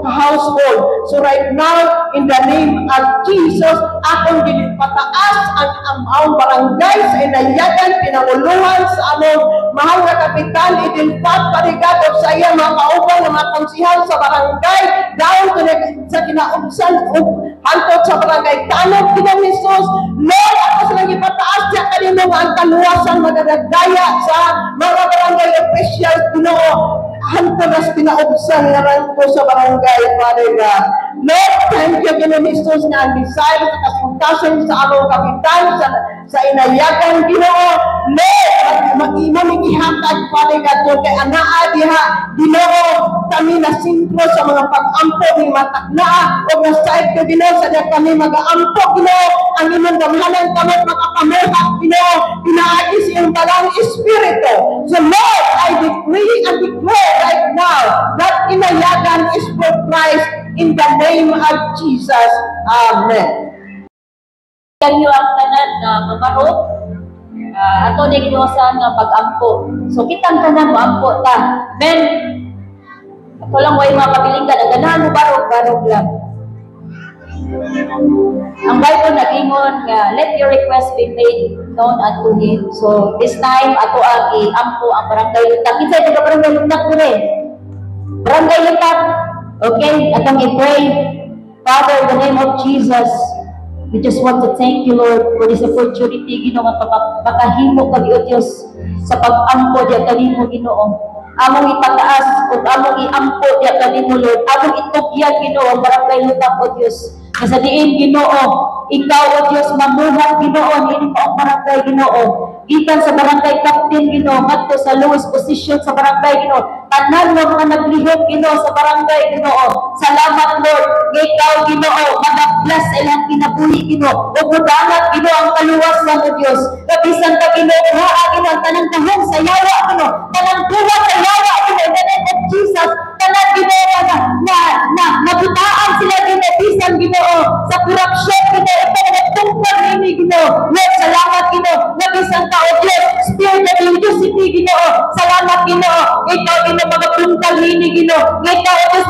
household. So right now, in the name of Jesus, akong ginipataas ang barangay sa Inayagan, pinanguluhan sa among mahal nga kapitan, Idilfat Parigat, o sa iyang mga kauban nga mga konsihal sa barangay, down to sa kinaubsan, ug hantod sa Barangay Tanod, Ginoong Jesus. Lord, ako silang ipataas siya kanino nga ang kaluwasan magadagdaya sa mga barangay officials, Ginoo, hantod na sa kinaubsan nga rangko sa barangay, Father God. Lord, thank you, Ginoong Jesus, nga ang desire sa kasing-kasing sa among kapitan sa Inayagan, Ginoo. Lord, mag-imo ming ihatag, Father God, kung kay anaa diha, Ginoo, kami na sentro sa mga pag-ampo ni mataknaa o nasaid ko, Ginoo, sa diya kami mag-aampo, Ginoo, ang imong gamhanan kamot makapamuhat, Ginoo, pinaagi sa iyong Balaang Espiritu. So Lord, I decree and declare right now that Inayagan is for Christ in the name of Jesus. Amen. Kanyo ang tanan nga mamarok, ato ni ginuosan nga pag-ampo. So kitang tanan mo ampo ta. Men, ato lang way mga kabilinggan, ang ganahan mo barog, barog lang. Ang Bible nag-ingon nga let your request be made known unto Him. So this time ato ang iampo ang Barangay Lutak. Kinsay taga Barangay Lutak dire? Barangay Lutak. Okay, atong i-pray. Father, in the name of Jesus, we just want to thank you, Lord, for this opportunity, Ginoo, nga makahimo kami, O Diyos, sa pag-ampo diya kanimo, Ginoo. Among ipataas ug among iampo diya kanimo, Lord. Among itugyan, Ginoo, ang Barangay Lutak, O Diyos. Nga sa diin, Ginoo, ikaw, O Diyos, mamuhat, Ginoo, niini pa ang barangay, Ginoo. Gikan sa barangay captain, Ginoo, ngadto sa lowest position sa barangay, Ginoo. Tanan nga mga naglihok, Ginoo, sa barangay, Ginoo. Salamat, Lord, nga ikaw, Ginoo, mag-bless sa ilang kinabuhi, Ginoo. Ug mudangat, Ginoo, ang kaluwasan, O Diyos. Kabisan ka, Ginoo, haa, Ginoo, ang tanang dahong sa yawa, Ginoo. Tanang duwa sa yawa, Ginoo, in the name of Jesus. Tanan, Ginoo, na nabutaan sila, Ginoo, bisan, Ginoo, sa corruption, Ginoo, ito na tungkol nini, Ginoo. Lord, salamat, Ginoo, na bisan ka, O Diyos, spirit of religiosity, Ginoo. Salamat, Ginoo. Ikaw, Ginoo, mga tungkal nini, Ginoo. Ikaw, O Diyos,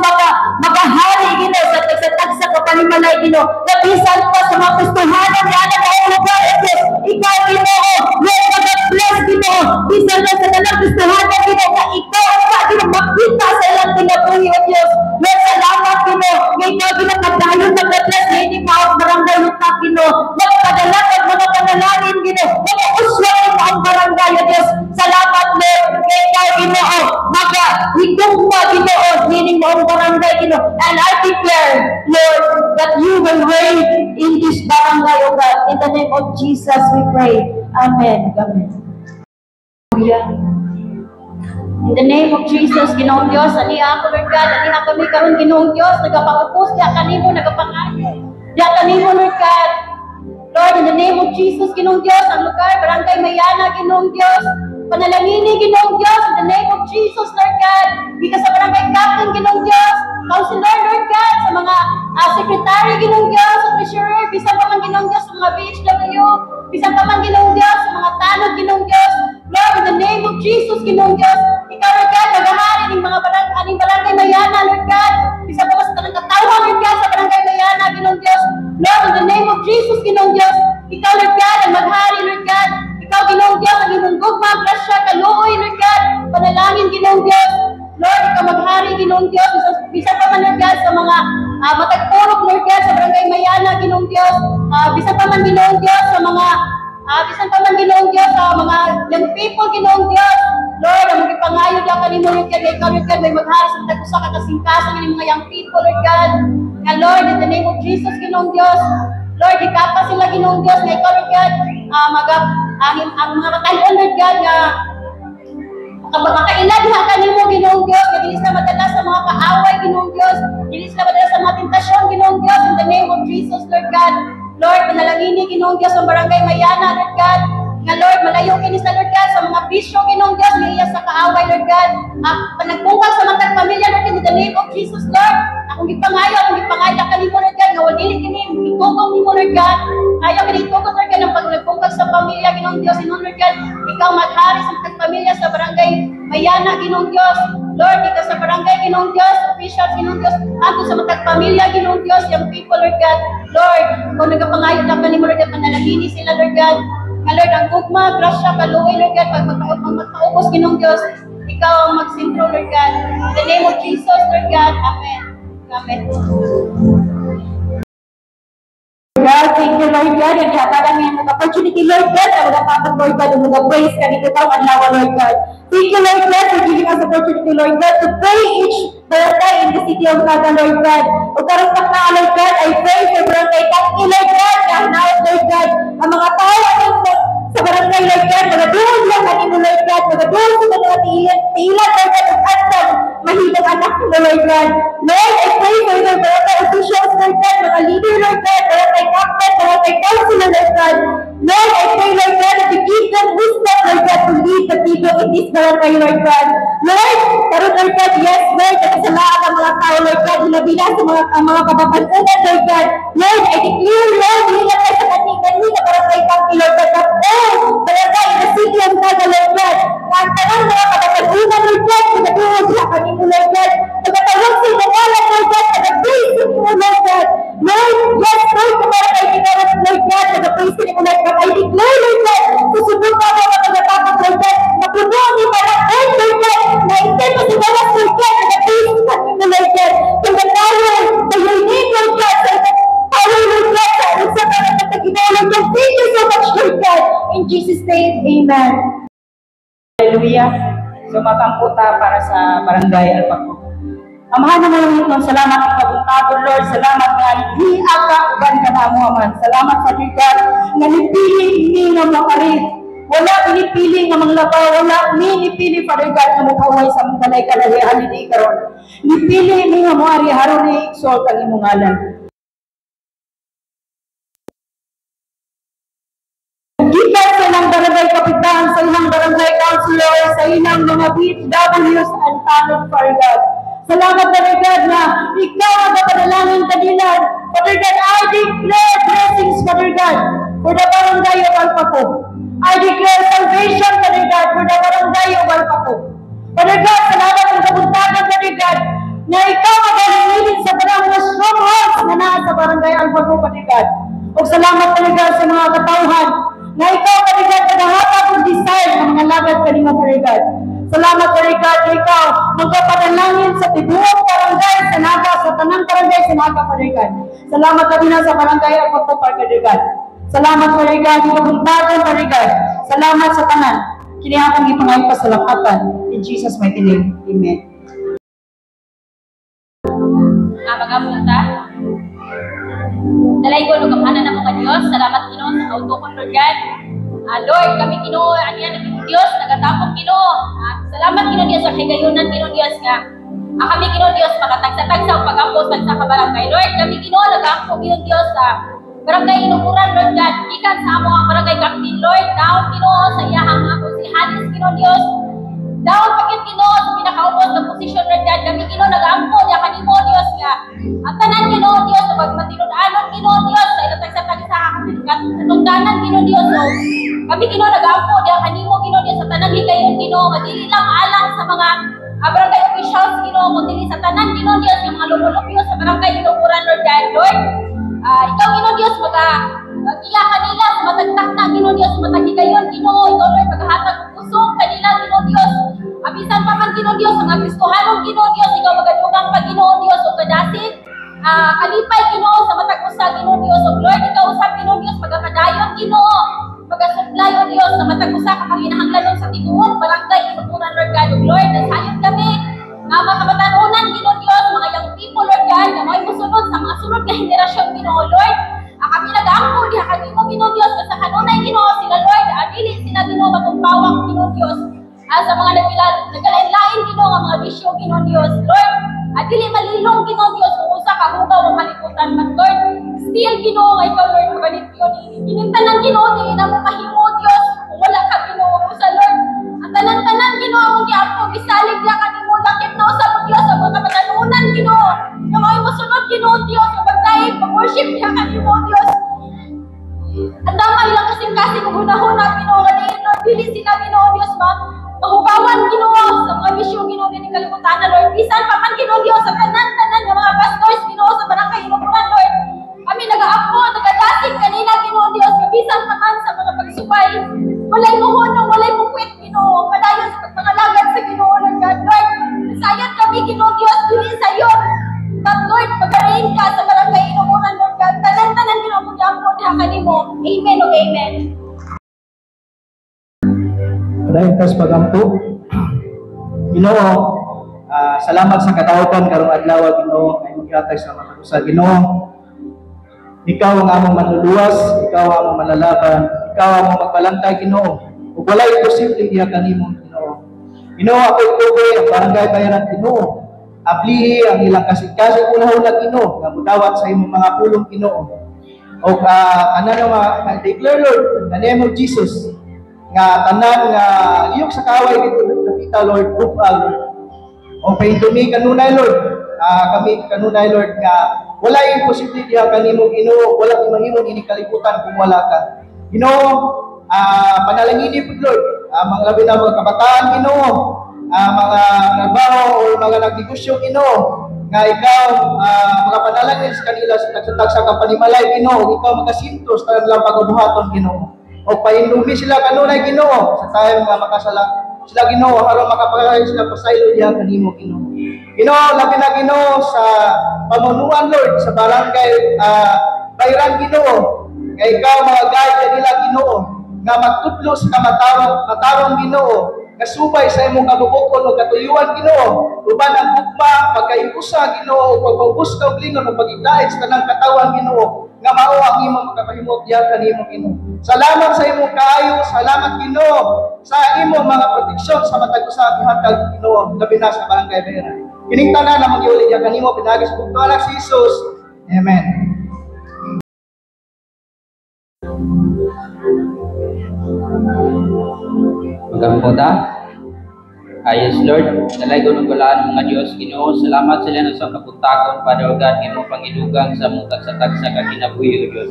makahari, Ginoo, sa tagsa ka panimalay, Ginoo. Na bisan pa sa mga gustuhanan nga na maong lugar, O Diyos. Ikaw, Ginoo, Lord, mag-bless, Ginoo. Bisan na sa tanang gustuhanan, Ginoo, nga ikaw ang ka, Ginoo, makita sa ilang kinabuhi, O Diyos. Lord, salamat, Ginoo. Nga ikaw, Ginoo, kadayon nag-bless niini maong Barangay Lutak, Ginoo. Magpadala kag mga panalangin, Ginoo. Mga uswag mo ang barangay, O Diyos. Salamat, Lord. Nga ikaw, Ginoo, maga higugma, Ginoo, nining maong barangay, Ginoo. And I declare, Lord, that you will reign in this barangay, O God. In the name of Jesus, we pray. Amen. Amen. Hallelujah. In the name of Jesus, Ginoong Diyos, aniya ako, Lord God, aniya kami karon, Ginoong Diyos, nagapangupos diya kanimo, nagapangayo diya kanimo, Lord God. Lord, in the name of Jesus, Ginoong Diyos, ang lugar, Barangay Mayana, Ginoong Diyos, Panalangini, Ginoong Diyos, in the name of Jesus, Lord God. Gikan sa barangay captain, Ginoong Diyos, counselor, Lord God, sa mga secretary, Ginoong Diyos, sa treasurer, bisan pa man, Ginoong Diyos, sa mga BHW, bisan pa man, Ginoong Diyos, sa mga tanod, Ginoong Diyos. Lord, in the name of Jesus, Ginoong Diyos, ikaw, Lord God, nagahari ning mga barangay, aning barangay Mayana, Lord God. Bisan pa man sa tanang katawhan, Lord God, sa barangay Mayana, Ginoong Diyos. Lord, in the name of Jesus, Ginoong Diyos, ikaw, Lord God, ang maghari, Lord God. Ikaw, Ginoong Diyos, ang imong gugma, grasya, kaluoy, Lord God. Panalangin, Ginoong Diyos. Lord, ikaw maghari, Ginoong Diyos. Bisan pa man, Lord God, sa mga matag purok, Lord God, sa barangay Mayana, Ginoong Diyos. Bisan pa man, Ginoong Diyos, sa mga bisan pa man, Ginoong Diyos, sa mga young people, Ginoong Diyos. Lord, ang gipangayo lang kanimo, Lord God, ikaw, Lord God, may maghari sa matag usa ka kasingkasan ng mga young people, Lord God. Nga Lord, in the name of Jesus, Ginoong Diyos, Lord, ikapa sila, Ginoong Diyos, nga ikaw, Lord God, ang mga matayon, Lord God, nga makaila diha kanimo, Ginoong Diyos, nga dili sila madala sa mga kaaway, Ginoong Diyos, dili sila madala sa mga tentasyon, Ginoong Diyos, in the name of Jesus, Lord God. Lord, panalangini, Ginoong Diyos, ang barangay Mayana, Lord God. Nga Lord, malayo kini sa Lord God sa mga bisyo, Ginoong Diyos, nga iya sa kaaway, Lord God. Panagpungkag sa matag pamilya, Lord, in the name of Jesus, Lord. Akong gipangayo kanimo, Lord God, nga dili kini itugong nimo, Lord God. Ayaw kini itugot, Lord God, ang pagnagpungkag sa pamilya, Ginoong Diyos, inon, Lord God, ikaw maghari sa matag pamilya sa barangay Mayana, Ginoong Diyos. Lord, dito sa barangay, Ginoong Diyos, officials, Ginoong Diyos, anto sa matag pamilya, Ginoong Diyos, young people, Lord God. Lord, kung nagapangayo lang kanimo, Lord God, panalangini sila, Lord God. Nga Lord, ang gugma, grasya, kaluoy, Lord God, pag magpaubos, Ginoong Diyos, ikaw ang magsintro, Lord God. In the name of Jesus, Lord God. Amen. Amen. God, thank you, Lord God. And hatagan niyo yung opportunity, Lord God, na magapapag, Lord God, and mag-praise ka dito taong adlaw, Lord God. Thank you, Lord God, for giving us opportunity, Lord God, to pray each barangay in the city of Naga, Lord God. O karong na, Lord God, I pray for barangay Tangki, Lord God, na hinaot, Lord God, ang mga tao aning sa barangay, Lord God, magaduol lang kanimo, Lord God, magaduol sa mga tiilan, tiilan, Lord God, ug andam mahimong anak mo, Lord God. Lord, I pray for your barangay officials, Lord God, mga leader, Lord God, barangay captain, barangay councilor, Lord God. Lord, I pray, Lord God, that you give them wisdom, Lord God, to lead the people in this barangay, Lord God. Lord, karon, Lord God, yes, Lord, nakasalaan ang mga tao, Lord God, hilabi na sa mga ang mga kabatan-unan, Lord God. Lord, I declare, Lord, dili lang tayo sa kaning na barangay Tangki, Lord God, but all barangay in the city of Naga, Lord God, na ang tanang mga kabatan-unan, Lord God, nagaduol sila kanimo, Lord God, nagatawag sa imong ngalan, Lord God, nagapraise sa imo, Lord God. Lord, yes, Lord, kung meron kayo tinarap, Lord God, nagapraise sa imo, Lord God, I declare, Lord God, sa sunod na mga tagatapos, Lord God, mapuno ang imaraan, Lord God, na hindi mo sa gawas, Lord God, nagapraise sa imo, Lord God, to the power, to your name, Lord God, sa imong power, Lord God, sa sa mga Ginoo, Lord God. Thank you so much, Lord God. In Jesus' name, Amen. Hallelujah. So magampo ta para sa barangay Alpaco. Amahan na mga salamat sa kabuntagon, Lord. Salamat nga niya ka uban ka na mo, Amahan. Salamat sa God nga nipili ni nga makari. Wala pinipili nga manglabaw, wala ni nipili, Father God, nga mukaway sa mong balay kalahian ni karon. Nipili ni nga moari haron ni exalt ang imong ngalan. Gikan sa ilang barangay kapitan, sa ilang barangay councilor, sa ilang mga BHWs and tanod, Father God. Salamat, Father God, na ikaw ang kapanalangin kanila. Father God, I declare blessings, Father God, for the barangay of Alpaco. I declare salvation, Father God, for the barangay of Alpaco. Father God, salamat ang kabuntagan, Father God, na ikaw ang galingilin sa tanang mga strongholds na naa sa barangay Alpaco, Father God. O salamat, Father God, sa mga katawhan na ikaw, Father God, nagahatag og desire ng mga lagad kanimo, Father God. Salamat, Father God, na ikaw magpapanalangin sa tibuok barangay sa Naga, sa tanang barangay sa Naga, Father God. Salamat kami na sa barangay Alpaco, Father God. Salamat, Father God, ipabuntagan, Father God. Salamat sa tanan. Kini akong gipangayo pasalamatan. In Jesus' mighty name. Amen. Magampo ta. Dalaygon ug gamhanan namo nga Dios, salamat, Ginoo, sa kautukon, Lord God. Lord, kami, Ginoo, aniya Dios nagatapok, Ginoo. Salamat, Ginoo Dios, sa kagayunan, Ginoo Dios, nga kami, Ginoo Dios, makatagsa-tagsa og pagampo sa ka barangay. Lord, kami, Ginoo, nagaampo, Ginoo Dios, sa Barangay Inuguran, Lord God, gikan sa amo ang barangay captain, Lord, down Ginoo sa iyahang mga konsehalis, Ginoo Dios. Down pa gyud, Ginoo, sa pinakaubos na posisyon, Lord God. Kami, Ginoo, nagaampo diha kanimo, Dios, nga ang tanan, Ginoo Dios, sa pagmatinud-anon, Ginoo Dios, sa ilang tagsa-tagsa katungdanan, Ginoo Dios. So kami, Ginoo, nagaampo diha kanimo, Ginoo Dios, sa tanang higayon, Ginoo, nga dili lang alang sa mga barangay officials, Ginoo, kundi sa tanan, Ginoo Dios, nga mga lumulupyo sa Barangay Inuguran, Lord God. Lord, ikaw, Ginoo Dios, maga giya kanila sa matag na, Ginoo Dios, matag higayon, Ginoo. Ikaw, Lord, maghatag og kusog kanila, Ginoo Dios. Abisan pa man, Ginoo Dios, sa mga Kristohanon, Ginoo Dios, ikaw magadugang pa, Ginoo Dios, og kadasig. Kalipay, Ginoo, sa matag usa, Ginoo Dios. Og Lord, ikaw usab, Ginoo Dios, magapadayon, Ginoo, magasupply, O Dios, sa matag usa ka panginahanglanon sa tibuok Barangay Inuguran, Lord God. Og Lord, nasayon kami nga mga kabatanunan, Ginoo Dios, mga young people, Lord God, nga mga musunod sa mga sunod nga henerasyon, Ginoo. Lord, kami nagaampo diha kanimo, Ginoo Dios, nga sa kanunay, Ginoo, sila, Lord, dili sila, Ginoo, matumpawak, Ginoo Dios, sa mga nagkalain-lain, Ginoo, nga mga bisyo, Ginoo Dios. Lord, dili malilong, Ginoo Dios, kung usa ka hugaw ang kalibutan, but Lord, still, Ginoo, nga ikaw, Lord, magalipyo ni kining tanan, Ginoo, dili na mo mahimo, Dios, kung wala ka, Ginoo. Usa, Lord, ang tanan-tanan, Ginoo, among giampo, gisalig diha kanimo, lakip na usab, Dios, ang mga kabatanunan, Ginoo, nga mao'y mosunod, Ginoo Dios, nga magdaig mag-worship diha kanimo, Dios. Ang dama ilang kasing-kasing ug hunahuna, Ginoo, nga dili, Lord, dili sila, Ginoo Dios, ma mahugawan, Ginoo, sa mga bisyo, Ginoo, dinhi kalibutan, Lord. Bisan pa man, Ginoo Dios, sa tanan-tanan nga mga pastors, Ginoo, sa Barangay Inuguran, Lord, kami nagaampo, nagadasig kanila, Ginoo Dios, nga bisan pa man sa mga pagsubay, walay muhunong, walay mukwit, Ginoo, padayon sa pagpangalagad sa Ginoo, Lord God. Lord, sayon kami, Ginoo Dios, dili sayon. But Lord, magarein ka sa Barangay Inuguran, Lord God. Tanan-tanan, Ginoo, mong giampo diha kanimo. Amen ug amen. Padayon tas pagampo. Ginoo, salamat sa kadautan karong adlaw, Ginoo, nga imong gihatag sa mga usa, Ginoo. Ikaw ang among manluluwas, ikaw ang among manlalaban, ikaw ang among magbalantay, Ginoo. Ug walay imposible diha kanimo, Ginoo. Ginoo, ako'y tugoy ang Barangay Bayaran, Ginoo. Ablihi ang ilang kasing-kasing unahuna, Ginoo, nga mudawat sa imong mga pulong, Ginoo. O ana nga mga declare, Lord, in the name of Jesus, nga tanan nga liyok sa kaway dito nakita, Lord, buka, Lord. O paindumi kanunay, Lord, kami kanunay, Lord, nga wala imposible diha kanimo, Ginoo, wala mahimo ini kalibutan kung wala ka. Ginoo, panalangini pud, Lord, mga labi na mga kabataan, Ginoo, mga trabaho o mga nagnegosyo, Ginoo, nga ikaw mga panalangin sa kanila sa tagsa-tagsa ka panimalay, Ginoo, ikaw makasinto sa kanilang pagabuhaton, Ginoo. O paindumi sila kanunay, Ginoo, sa time nga makasala sila, Ginoo, aron makapagay sila pasaylo diha kanimo, Ginoo. Ginoo, labi na, Ginoo, sa pamunuan, Lord, sa Barangay Bayran, Ginoo, nga ikaw mga guide kanila, Ginoo, nga magtudlo sa kamatarong matarong, Ginoo, nga subay sa imong kabubuton o katuyuan, Ginoo, uban ang gugma, pagkaiusa, Ginoo, pagpaubos ka og lingon o pagiglaid sa tanang katawan, Ginoo, nga mao ang imong makapahimot diha kanimo, Ginoo. Salamat sa imong kaayo, salamat, Ginoo, sa imong mga proteksyon sa matag usa gihatag, Ginoo, labi na sa Barangay Bayran. Kining tanan na magyuli diha kanimo pinaagi sa bugtong anak si Jesus. Amen. Magampo ta. Ayos, Lord, dalay ko ng balaan mga Diyos, Ginoo, salamat sila sa kapuntakon, Father God, imo pangidugang sa mong tagsa-tagsa ka kinabuhi, O Diyos.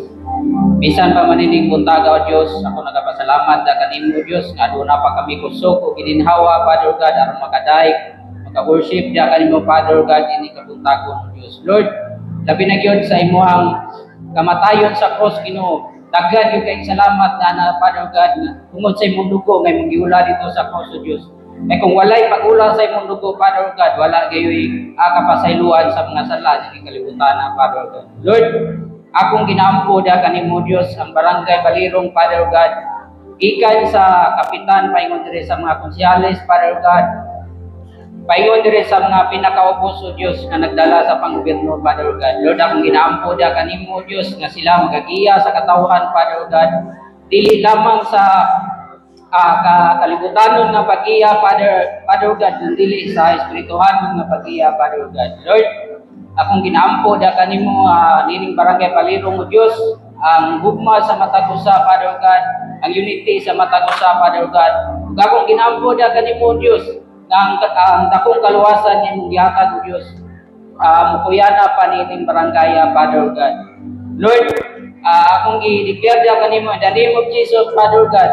Bisan pa manining buntaga, O Diyos, ako nagapasalamat da kanimo, O Diyos, nga aduna pa kami kusog o gininhawa, Father God, aron makadaig, maka-worship diha kanimo, Father God, ini kabuntagon, O Diyos. Lord, labi na gyud sa imuhang kamatayon sa cross, Ginoo. Daghan gyud kay salamat na Father God, nga tungod sa imong dugo nga imong giula dito sa cross, O Diyos. Eh kung walay pag-ula sa imong dugo, Father God, wala gayoy kapasayloan sa mga sala sa kalibutan na, Father God. Lord, akong ginaampo da kanimo, Dios, ang Barangay Balirong, Father God, gikan sa kapitan paingon diri sa mga konsyales, Father God, paingon diri sa mga pinakaubos, O Dios, nga nagdala sa panggobyerno, Father God. Lord, akong ginaampo da kanimo, Dios, nga sila magagiya sa katawhan, Father God, dili lamang sa kalibutanon nga pag-iya, Father God, dili sa espirituhanon nga pag-iya, Father God. Lord, akong ginaampo da kanimo nining Barangay Palirong, O Dios, Ang gugma sa matag usa, Father God, ang unity sa matag usa, Father God. Ug akong ginampo diha kanimo, Dios, nga ang dakong kaluwasan nimong gihatag, O Dios, mukuyana pa niining barangaya, Father God. Lord, akong gi-declare diha kanimo in the name of Jesus, Father God,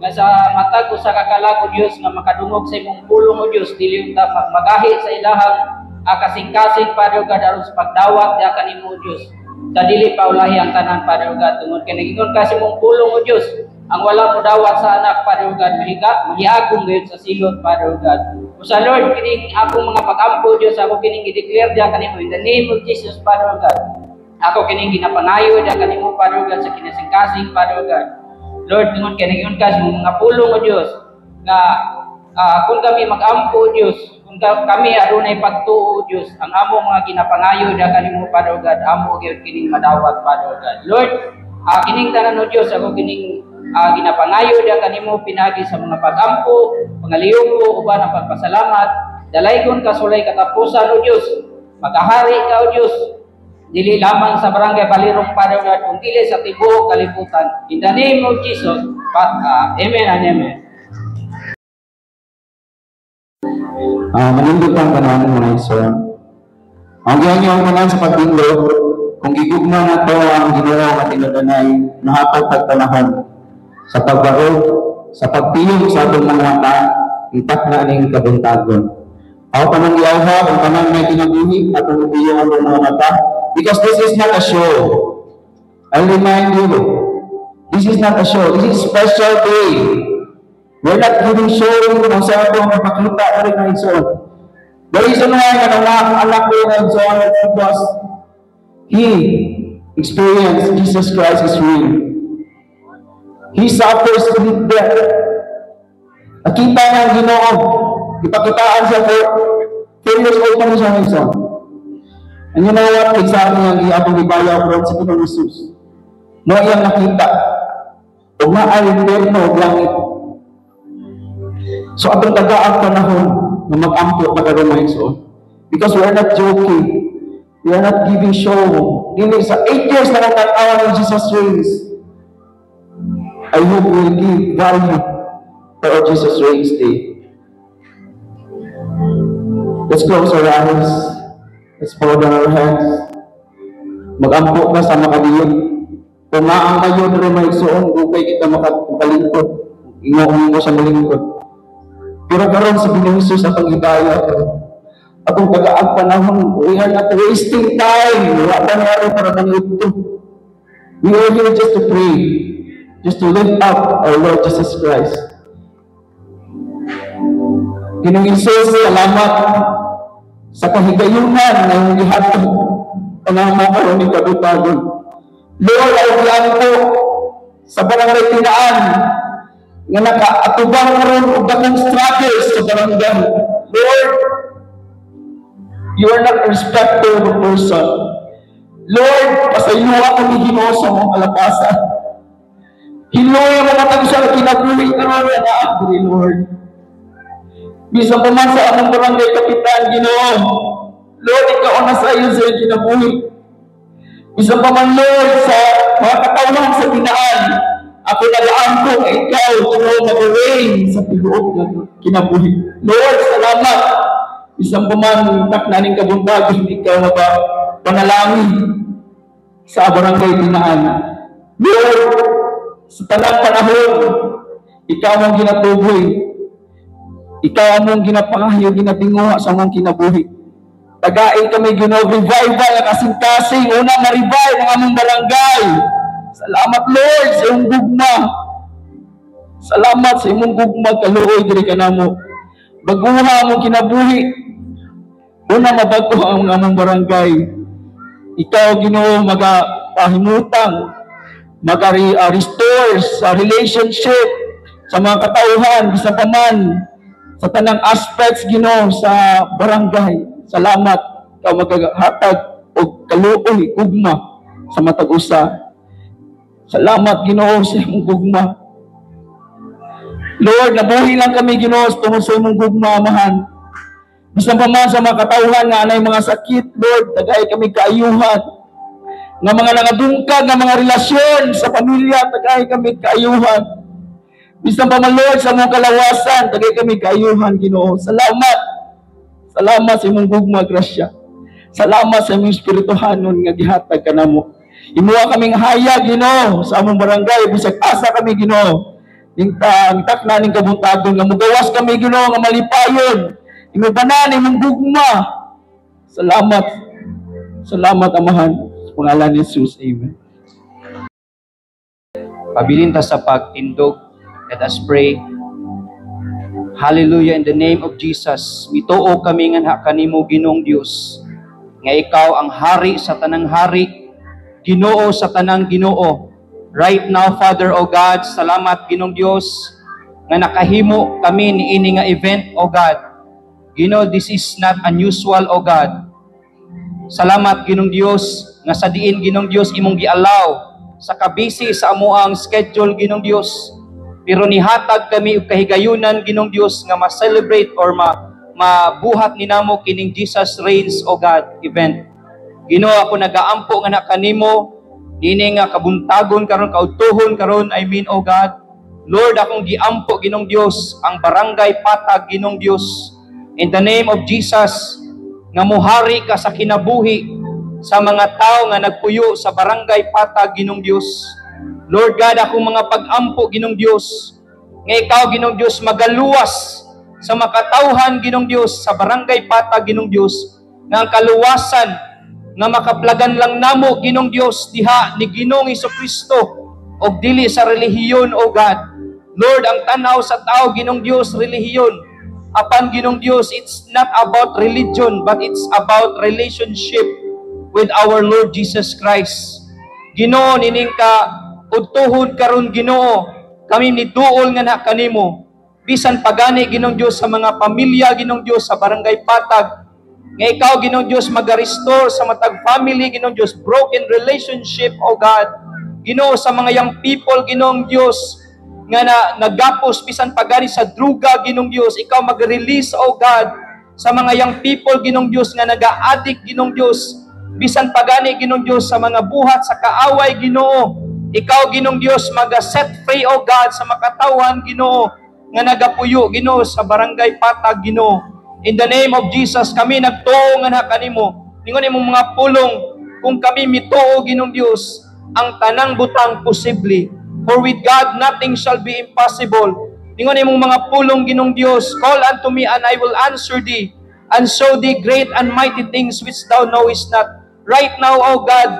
nga sa matag usa ka kalag, O Dios, nga makadungog sa imong pulong, O Dios, dili unta magahi sa ilahang kasing-kasing, Father God, aron sa pagdawat diha kanimo, O Dios. Sa dili pa ulahi ang tanan, Father God, tungod kay nagingon ka sa imong pulong, O Dios, ang wala mo dawat sa anak, Father God, mahiga mahiagom gayud sa silot, Father God. Usa, Lord, kining akong mga pag-ampo, Dios, ako kining gi-declare diha kanimo in the name of Jesus, Father God. Ako kining ginapangayo diha kanimo, Father God, sa kinasing-kasing, Father God. Lord, tungod kay nagingon ka sa imong mga pulong, O Dios, nga kung kami mag-ampo, Dios, kung kami adunay pagtuo, Dios, ang amo mga ginapangayo diha kanimo, Father God, amo gyud kining madawat, Father God. Lord, kining tanan, O Dios, ako kining ginapangayo diha kanimo pinagi sa mga pag-ampo, pangaliyuko uban ang pagpasalamat. Dalaygon ka sulay katapusan, O Dios. Magahari ka, O Dios. Dili lamang sa barangay Balirong, Father God, kung dili sa tibuok kalibutan. In the name of Jesus, amen and amen. Manindot ang tanan, mga igsoon. Ang giangyo ang tanan sa pagtindog, kung gigugma nato ang Ginoo nga tinud-anay, mahatag tag panahon sa pagbarog, sa pagpiyong sa atong mga mata, itak na ning kabuntagon. Aw tanang giawha, ang tanan may kinabuhi, atong ipiyong atong mga mata, because this is not a show. I remind you, this is not a show. This is special day. We're not giving show kung sa atong mapakita na rin ng igsoon. The reason why nga anak ko ng igsoon is because he experienced Jesus Christ is real. He suffers with death. Nakita niya ang Ginoo. Ipakitaan siya for 4 years old pa siya ng igsoon. And you know what? Exactly ang atong gibayaw from sa Ginoong Jesus. Mo iyang nakita. Ug naay impierno ug langit. So atong tagaang panahon nga mag-ampo na karon, mga igsoon. Because we are not joking. We are not giving show. Dili sa 8 years na tan-aw ng Jesus Reigns. I hope we will give value for our Jesus Reigns Day. Let's close our eyes. Let's bow down our heads. Mag-ampo ka sa makadiyot. Kung nga ang kayo diri, mga igsoon, dugay kita makalingkod. Ingon mo sa malingkod. Pero karon sa Ginoong Jesus atong hidayat. Atong tagaag panahon, we are not wasting time. Wala pa nga para mangito. We are here just to pray. Just to lift up our Lord Jesus Christ. Ginoong Jesus, salamat sa kahigayunan na iyong gihatag kanamo karon ning kabuntagon. Lord, ay po sa barangay Tinaan nga nakaatubang karon og dakong struggles sa barangay. Lord, you are not a respecter of a person. Lord, pasayloa kami, Ginoo, sa mong kalapasan. Hiloy ang mga sa kinabuhi karon nga naa diri, Lord. Bisan pa man sa among barangay kapitan, Ginoo. Lord, ikaw ang nasa iyo sa iyong kinabuhi. Bisan pa man, Lord, sa mga katawhan sa Tinaan, ako nagaampo nga ikaw, Ginoo, mag-reign sa tibuok ng kinabuhi. Lord, salamat. Bisan pa man taknaning kabuntagon, ikaw na ba panalangin sa barangay Tinaan. Lord, sa tanang panahon, ikaw ang ginatuboy. Ikaw among ginapangayo, ginatinguha sa among kinabuhi. Tagain kami, Ginoo, revival ang kasing-kasing. Una, ma-revive ang among barangay. Salamat, Lord, sa iyong gugma. Salamat sa imong gugma, kaluoy diri kanamo. Baguha among kinabuhi. Una, mabago ang among barangay. Ikaw, Ginoo, magapahimutang, maga-restore sa relationship sa mga katauhan, bisan pa man sa tanang aspects, Ginoo, sa barangay. Salamat ikaw maghahatag og kaluoy, gugma sa matag usa. Salamat, Ginoo, sa imong gugma. Lord, nabuhi lang kami, Ginoo, tungod sa imong gugma, Amahan. Bisan pa man sa mga katauhan nga anay mga sakit, Lord, tagay kami kaayuhan. Nga mga nangadungkag nga mga relasyon sa pamilya, tagay kami kaayuhan. Bisan pa man, Lord, sa among kalawasan, tagay kami kaayuhan, Ginoo. Salamat. Salamat sa imong gugma, grasya. Salamat sa imong espirituhanon nga gihatag kanamo. Imuha kaming hayag, Ginoo, sa among barangay, bisag asa kami, Ginoo. Ning ang takna ning kabuntagon nga mugawas kami, Ginoo, nga malipayon. Imong banan, imong gugma. Salamat. Salamat, Amahan. Sa pangalan ni Jesus. Amen. Pabilin ta sa pagtindog. Let us pray. Hallelujah, in the name of Jesus. Mituo kami nga kanimo, Ginoong Dios, nga ikaw ang hari sa tanang hari, Ginoo sa tanang Ginoo. Right now, Father, O God, salamat, Ginoong Dios, nga nakahimo kami niini nga event, O God. Ginoo, this is not unusual, O God. Salamat, Ginoong Dios, nga sa diin, Ginoong Dios, imong gialaw sa kabisi sa amuang schedule, Ginoong Dios. Pero nihatag kami og kahigayunan, Ginoong Dios, nga ma-celebrate or mabuhat ni namo kining Jesus Reigns, O God, event. Ginoo, ako nagaampo nga na kanimo nini nga kabuntagon karon, kaudtuhon karon, I mean, O God. Lord, akong giampo, Ginoong Dios, ang Barangay Patag, Ginoong Dios. In the name of Jesus, nga muhari ka sa kinabuhi sa mga tao nga nagpuyo sa Barangay Patag, Ginoong Dios. Lord God, akong mga pag-ampo, Ginoong Dios, nga ikaw, Ginoong Dios, magaluwas sa makatawhan, Ginoong Dios, sa Barangay Patag, Ginoong Dios, nga ang kaluwasan nga makaplagan lang namo, Ginoong Dios, diha ni Ginoong Kristo og dili sa relihiyon, O God. Lord, ang tanaw sa tao, Ginoong Dios, relihiyon. Apan, Ginoong Dios, it's not about religion, but it's about relationship with our Lord Jesus Christ. Ginoo, nining kaudtuhon karon, Ginoo, kami ni duol nga na kanimo. Bisan pagani, Ginoong Dios, sa mga pamilya, Ginoong Dios, sa Barangay Patag, nga ikaw, Ginoong Dios, maga-restore sa matag family, Ginoong Dios, broken relationship, O God. Ginoo, sa mga young people, Ginoong Dios, nga na nagapos bisan pagani sa druga, Ginoong Dios, ikaw mag-release, O God, sa mga young people, Ginoong Dios, nga naga-addict, Ginoong Dios, bisan pagani, Ginoong Dios, sa mga buhat sa kaaway, Ginoo. Ikaw, Ginoong Dios, maga-set free, O God, sa makatawhan, Ginoo, nga nagapuyo, Ginoo, sa Barangay Patag, Ginoo. In the name of Jesus, kami nagtuo nga na kanimo. Ningon imong mga pulong, kung kami mituo, Ginoong Dios, ang tanang butang posible. For with God, nothing shall be impossible. Ningon imong mga pulong, Ginoong Dios, "Call unto me and I will answer thee, and show thee great and mighty things which thou knowest not." Right now, O God,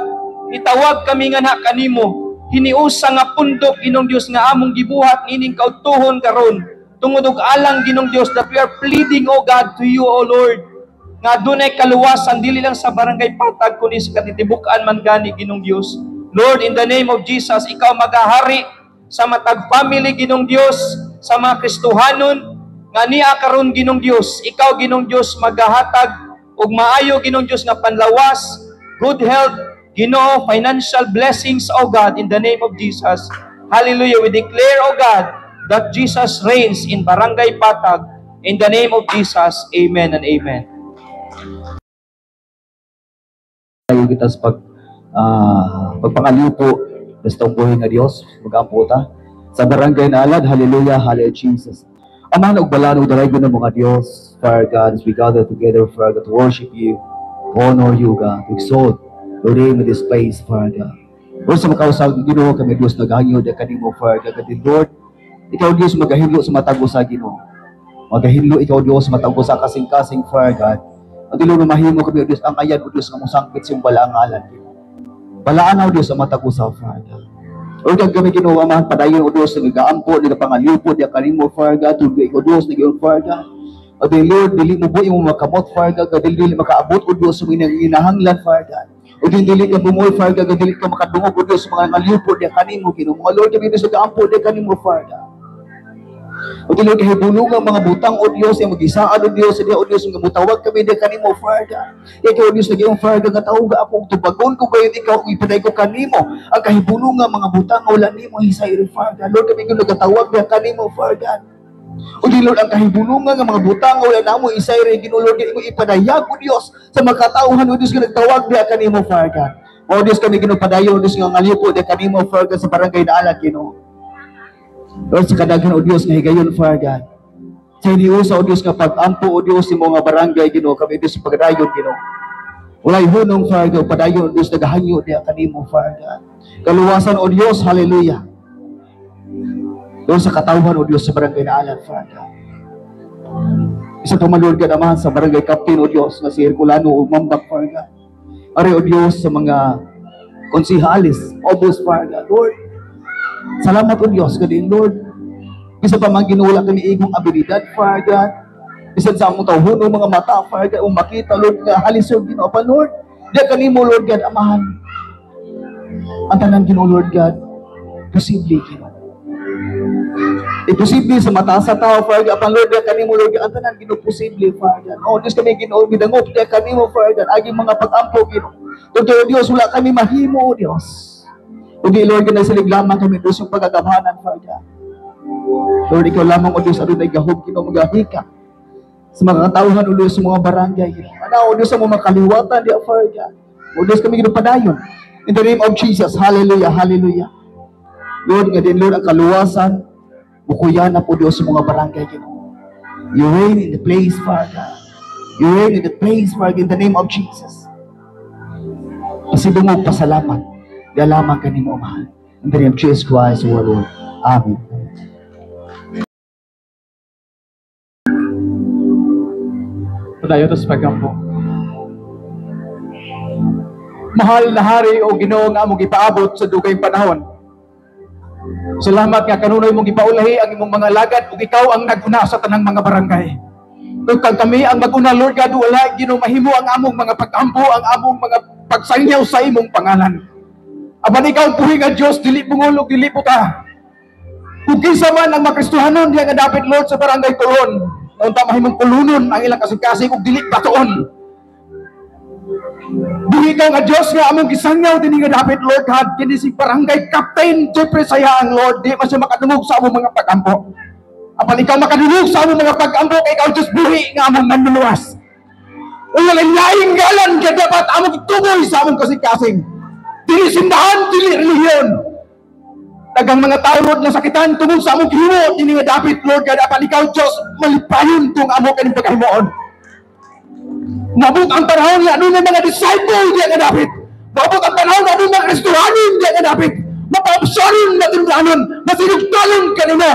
itawag kami nga na kanimo. Hiniusa nga pundok, Ginoong Dios, nga among gibuhat nining kaudtuhon karon. Tungod og alang, Ginoong Dios, that we are pleading, O God, to you, O Lord, nga adunay kaluwasan dili lang sa Barangay Patag kundi sa katitibukan man gani, Ginoong Dios. Lord, in the name of Jesus, ikaw magahari sa matag family, Ginoong Dios, sa mga Kristohanon nga niya karon, Ginoong Dios. Ikaw, Ginoong Dios, magahatag og maayo, Ginoong Dios, nga panlawas, good health, Ginoo, financial blessings, O God, in the name of Jesus. Hallelujah. We declare, O God, that Jesus reigns in Barangay Patag. In the name of Jesus, amen and amen. Tayo kita sa pagpangaliw po sa buhay nga Dios, magampo ta sa Barangay Naalad. Hallelujah, hallelujah, Jesus. Amahan ug balaan ug dalaygon ng mga Dios, Father God, as we gather together, Father God, to worship you, to honor you, God, to exalt your name in this place, Father God. Lord, sa makausap, Ginoo, kami Diyos naghangyo da kanimo, Father God. Lord, ikaw Diyos magahinlo sa matag usa, Ginoo. Magahinlo ikaw Diyos sa matag usa kasing-kasing, Father God. Ang dili mahimo kami, Diyos, ang ayan, o Diyos, nga mosangpit sa iyong balaang ngalan, Ginoo. Balaan o Diyos sa matag usa, Father God. Lord God, kami Ginoo, Amahan, padayon, o Diyos, nagaampo, nagapangaliw diya kanimo, Father God, tubig, o Diyos, nag Father God. O di Lord, dili mo po imong makamot, Father God, dili dili makaabot, o Diyos, sa mga ginahanglan, Father God. O di dili ka bumol, Father God, dili ka makadungog, o Diyos, sa mga ngaliw diya kanimo, Ginoo. Mga Lord, kami Diyos, nagaampo diya kanimo, Father God. O di Lord, kahibulong ang mga butang, o Diyos, yung magisaad, o Diyos, o Diyos, nga mutawag kami diya kanimo, Father God. Ikaw, o Diyos, nag-iyong, Father God, nga tawag ako, tubagon ko gayon ikaw, kung ipaday ko kanimo, ang kahibulong nga mga butang, wala nimo hisay, Father God. Lord, kami kung nagatawag diya kanimo, Father God. O di Lord, ang kahibulungan nga mga butang, wala namo isay, Ginoo, Lord, imo ipadayag, o Diyos, sa makatauhan, o Diyos, nga nagtawag diya kanimo, Father God. O Diyos kami Ginoo padayon, Diyos nga ngalipo di kanimo, Father God, sa barangay Naalad, Ginoo. Lord, sa kadaghan, O Diyos, nga higayon, Father God. Sa iniusa, O Diyos, nga pag-ampo, O Diyos, imo nga barangay, Ginoo, kami Diyos pagdayon, Ginoo. Walay hunong, Father God, padayon, O Diyos, nagahanyo diya kanimo, Father God. Kaluwasan, O Diyos, hallelujah. Lord, sa katawhan, O Diyos, sa barangay Naalad, Father God. Isa pa man, Lord God, Amahan, sa barangay Captain, O Diyos, nga si Herculano, o Mambak, Father God. Ari, O Diyos, sa mga konsihales, Obos, Father God. Lord, salamat, O Diyos, kadin, Lord. Bisa pa man ginuwala kami igong abilidad, Father God. Bisan sa among tawhono, mga mata, Father God, o makita, Lord, nga halisod, Ginoo pa, Lord. Diya kanimo, Lord God, Amahan. Ang tanan, Ginoo, Lord God, posible, Ginoo. Imposible sa mata sa tao, Father God. Apan, Lord, diya kanimo, Lord God, ang tanan, Ginoo, posible, Father God. O Diyos, kami, Ginoo, gidangop, diya kanimo, Father God, aging mga pag-ampo, Ginoo. Tungkol, Diyos, wala kami mahimo, O Diyos. Kundi, Lord, God, nasilig lamang kami, Diyos, yung pagkagamanan, Father God. Lord, ikaw lamang, O Diyos, adunay gahom, Ginoo, magahika sa mga katauhan, O Diyos, sa mga barangay, Ginoo. Ana, O Diyos, sa mga kaliwatan, diya, Father God. O Diyos, kami, Ginoo, padayon. In the name of Jesus, hallelujah, hallelujah. Lord, nga din, Lord, ang kaluwasan, bukuyan na po, Diyos, sa mga barangay, Ginoo. You reign in the place, Father. You reign in the place, Father, in the name of Jesus. Kasi dungog pasalamat, di lamang kanimo, Amahan. In the name of Jesus Christ, our Lord. Amen. Padayon sa pagampo. Mahal na hari o Ginoo nga among gipaabot sa dugay panahon. Salamat nga kanunay mong gipaulahi ang imong mga alagad ug ikaw ang naguna sa tanang mga barangay. Ug kang kami ang maguna, Lord God, wala Ginoo mahimo ang among mga pagampo, ang among mga pagsangyaw sa imong pangalan. Apan ikaw buhi nga Dios, dili bungol ug dili buta. Kung kinsa man ang makristohanon diha nga dapit, Lord, sa barangay Colon, unta mahimong kulunon ang ilang kasing-kasing ug dili batuon. Buhi ka nga Dios nga among gisangyaw dinhi nga dapit, Lord God, kini si barangay Captain Jeffrey Sayaang, Lord, di man siya makadungog sa among mga pagampo. Apan ikaw makadungog sa among mga pagampo kay ikaw Dios buhi nga among manluluwas. Wala laing ngalan nga dapat among ituboy sa among kasing-kasing. Dili simbahan, dili relihiyon. Daghang mga tao, Lord, nga sakitan tungod sa among gihimo dinhi nga dapit, Lord God, apan ikaw Dios malipayon tung amo kaning paghimuon. Mabot ang panahon nga adunay mga disciple diya nga dapit. Mabot ang panahon nga adunay mga Kristohanon diya nga dapit. Mapaabsaron na tindanon, masinugtalon kanimo.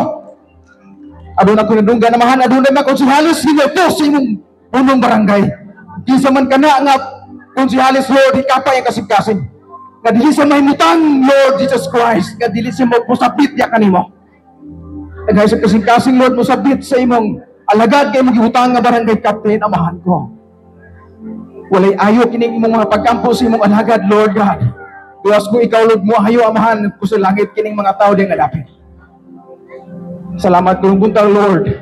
Aduna ko nandunggan namahan, adunay mga konsihales ninyo sa imong punong barangay. Kinsa man kana nga konsihales, Lord, hikapay ang kasing-kasing. Nga dili sa mahimutang, Lord Jesus Christ, nga dili siya mosabit diya kanimo. Naghay sa kasing-kasing, Lord, mosabit sa imong alagad kay imong gihutang nga barangay captain, amahan ko. Walay ayo kining imong mga pagkampo sa imong alagad, Lord God. Tuwas ko ikaw, Lord, mo ayo amahan ko sa langit kining mga tao diyang adapit. Salamat kung buntag, Lord.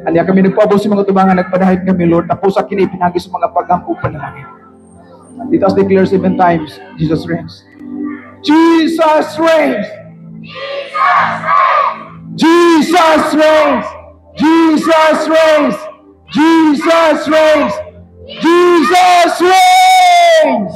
Anya kami nagpaabot sa mga tubangan, nagpadahit kami, Lord. Tapos sa kini pinagi sa mga pagkampo panalangin. Let us declare 7 times, Jesus reigns. Jesus reigns! Jesus reigns! Jesus reigns! Jesus reigns! Jesus reigns!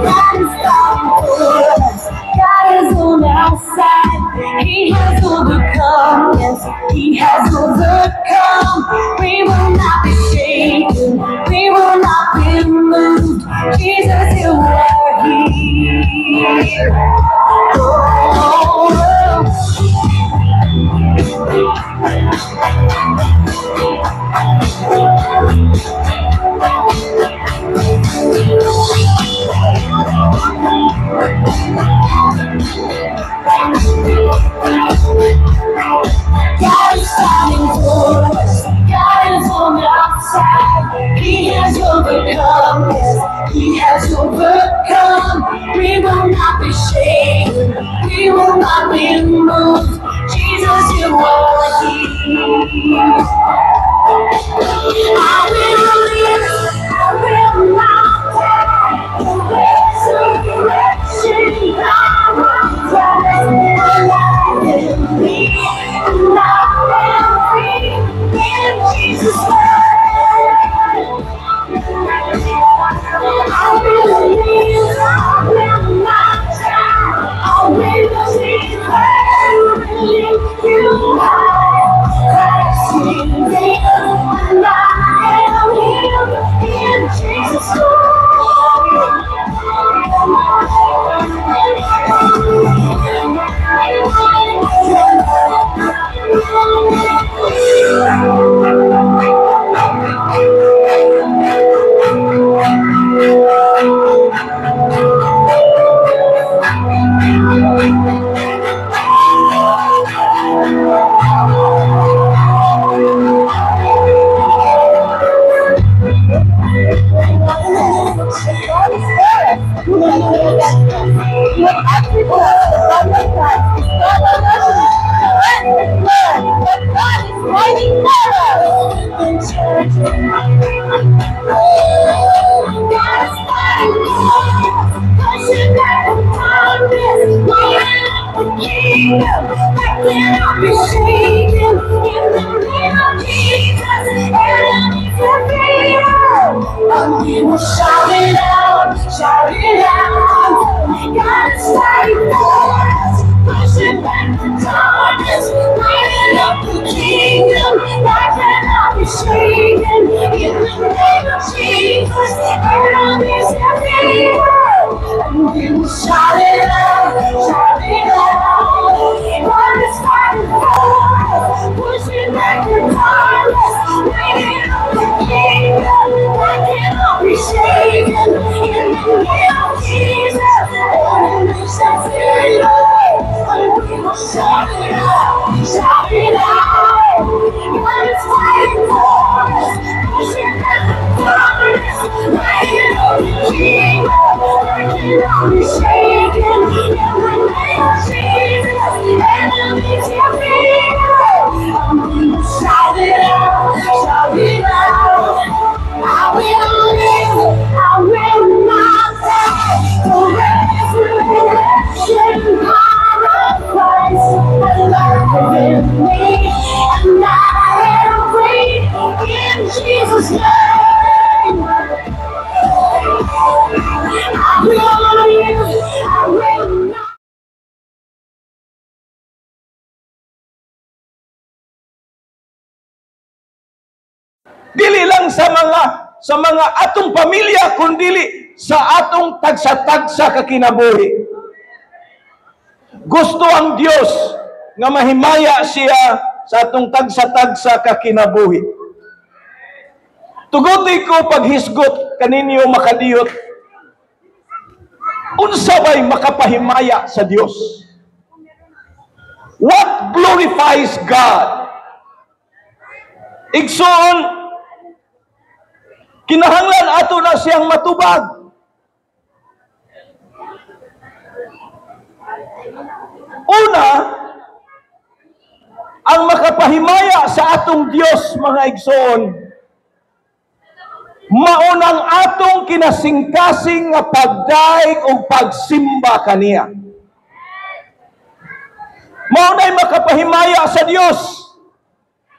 God is for us. God is on our side. He has overcome. Yes, He has overcome. We will not be shaken. We will not be moved. Jesus, you are here. Oh, oh, God is fighting for us. God is on our side. He has overcome. Yes, He has overcome. We will not be shaken. We will not be moved. Jesus, you are here. I will live. I will not The body of Christ is not on us and declare that God is fighting for us. God is fighting for us, pushing back the darkness, lighting up the kingdom that cannot be shaken. In the name of Jesus, enemies defeated. And we will shout it out, shout it out. God is fighting for us, pushing back the darkness, lighting up the kingdom that cannot be shaken. In the name of Jesus, enemies defeated. And we will shout it out, shout it out. God is fighting for us, pushing back the darkness, lighting up the kingdom that cannot be shaken. In the name of Jesus, enemies defeated. And we will shout it out, shout it out. God is fighting for us, pushing back the darkness, lighting up the kingdom that cannot be shaken. In the name of Jesus, enemies defeated. And we will shout it out, shout it out. I will live, I will not die. The resurrection power of Christ alive in me, and I am free in Jesus' name. I will live, I will not. Dili lang sa mga atong pamilya, kundili sa atong tagsa-tagsa ka kinabuhi. Gusto ang Dios nga mahimaya siya sa atong tagsa-tagsa ka kinabuhi. Tuguti ko paghisgot kaninyo makadiyot, unsa bay makapahimaya sa Dios? What glorifies God? Igsoon, kinahanglan ato na siyang matubag. Una, ang makapahimaya sa atong Dios, mga igsoon, maunang atong kinasingkasing nga pagdaig o pagsimba kaniya. Maunay makapahimaya sa Dios.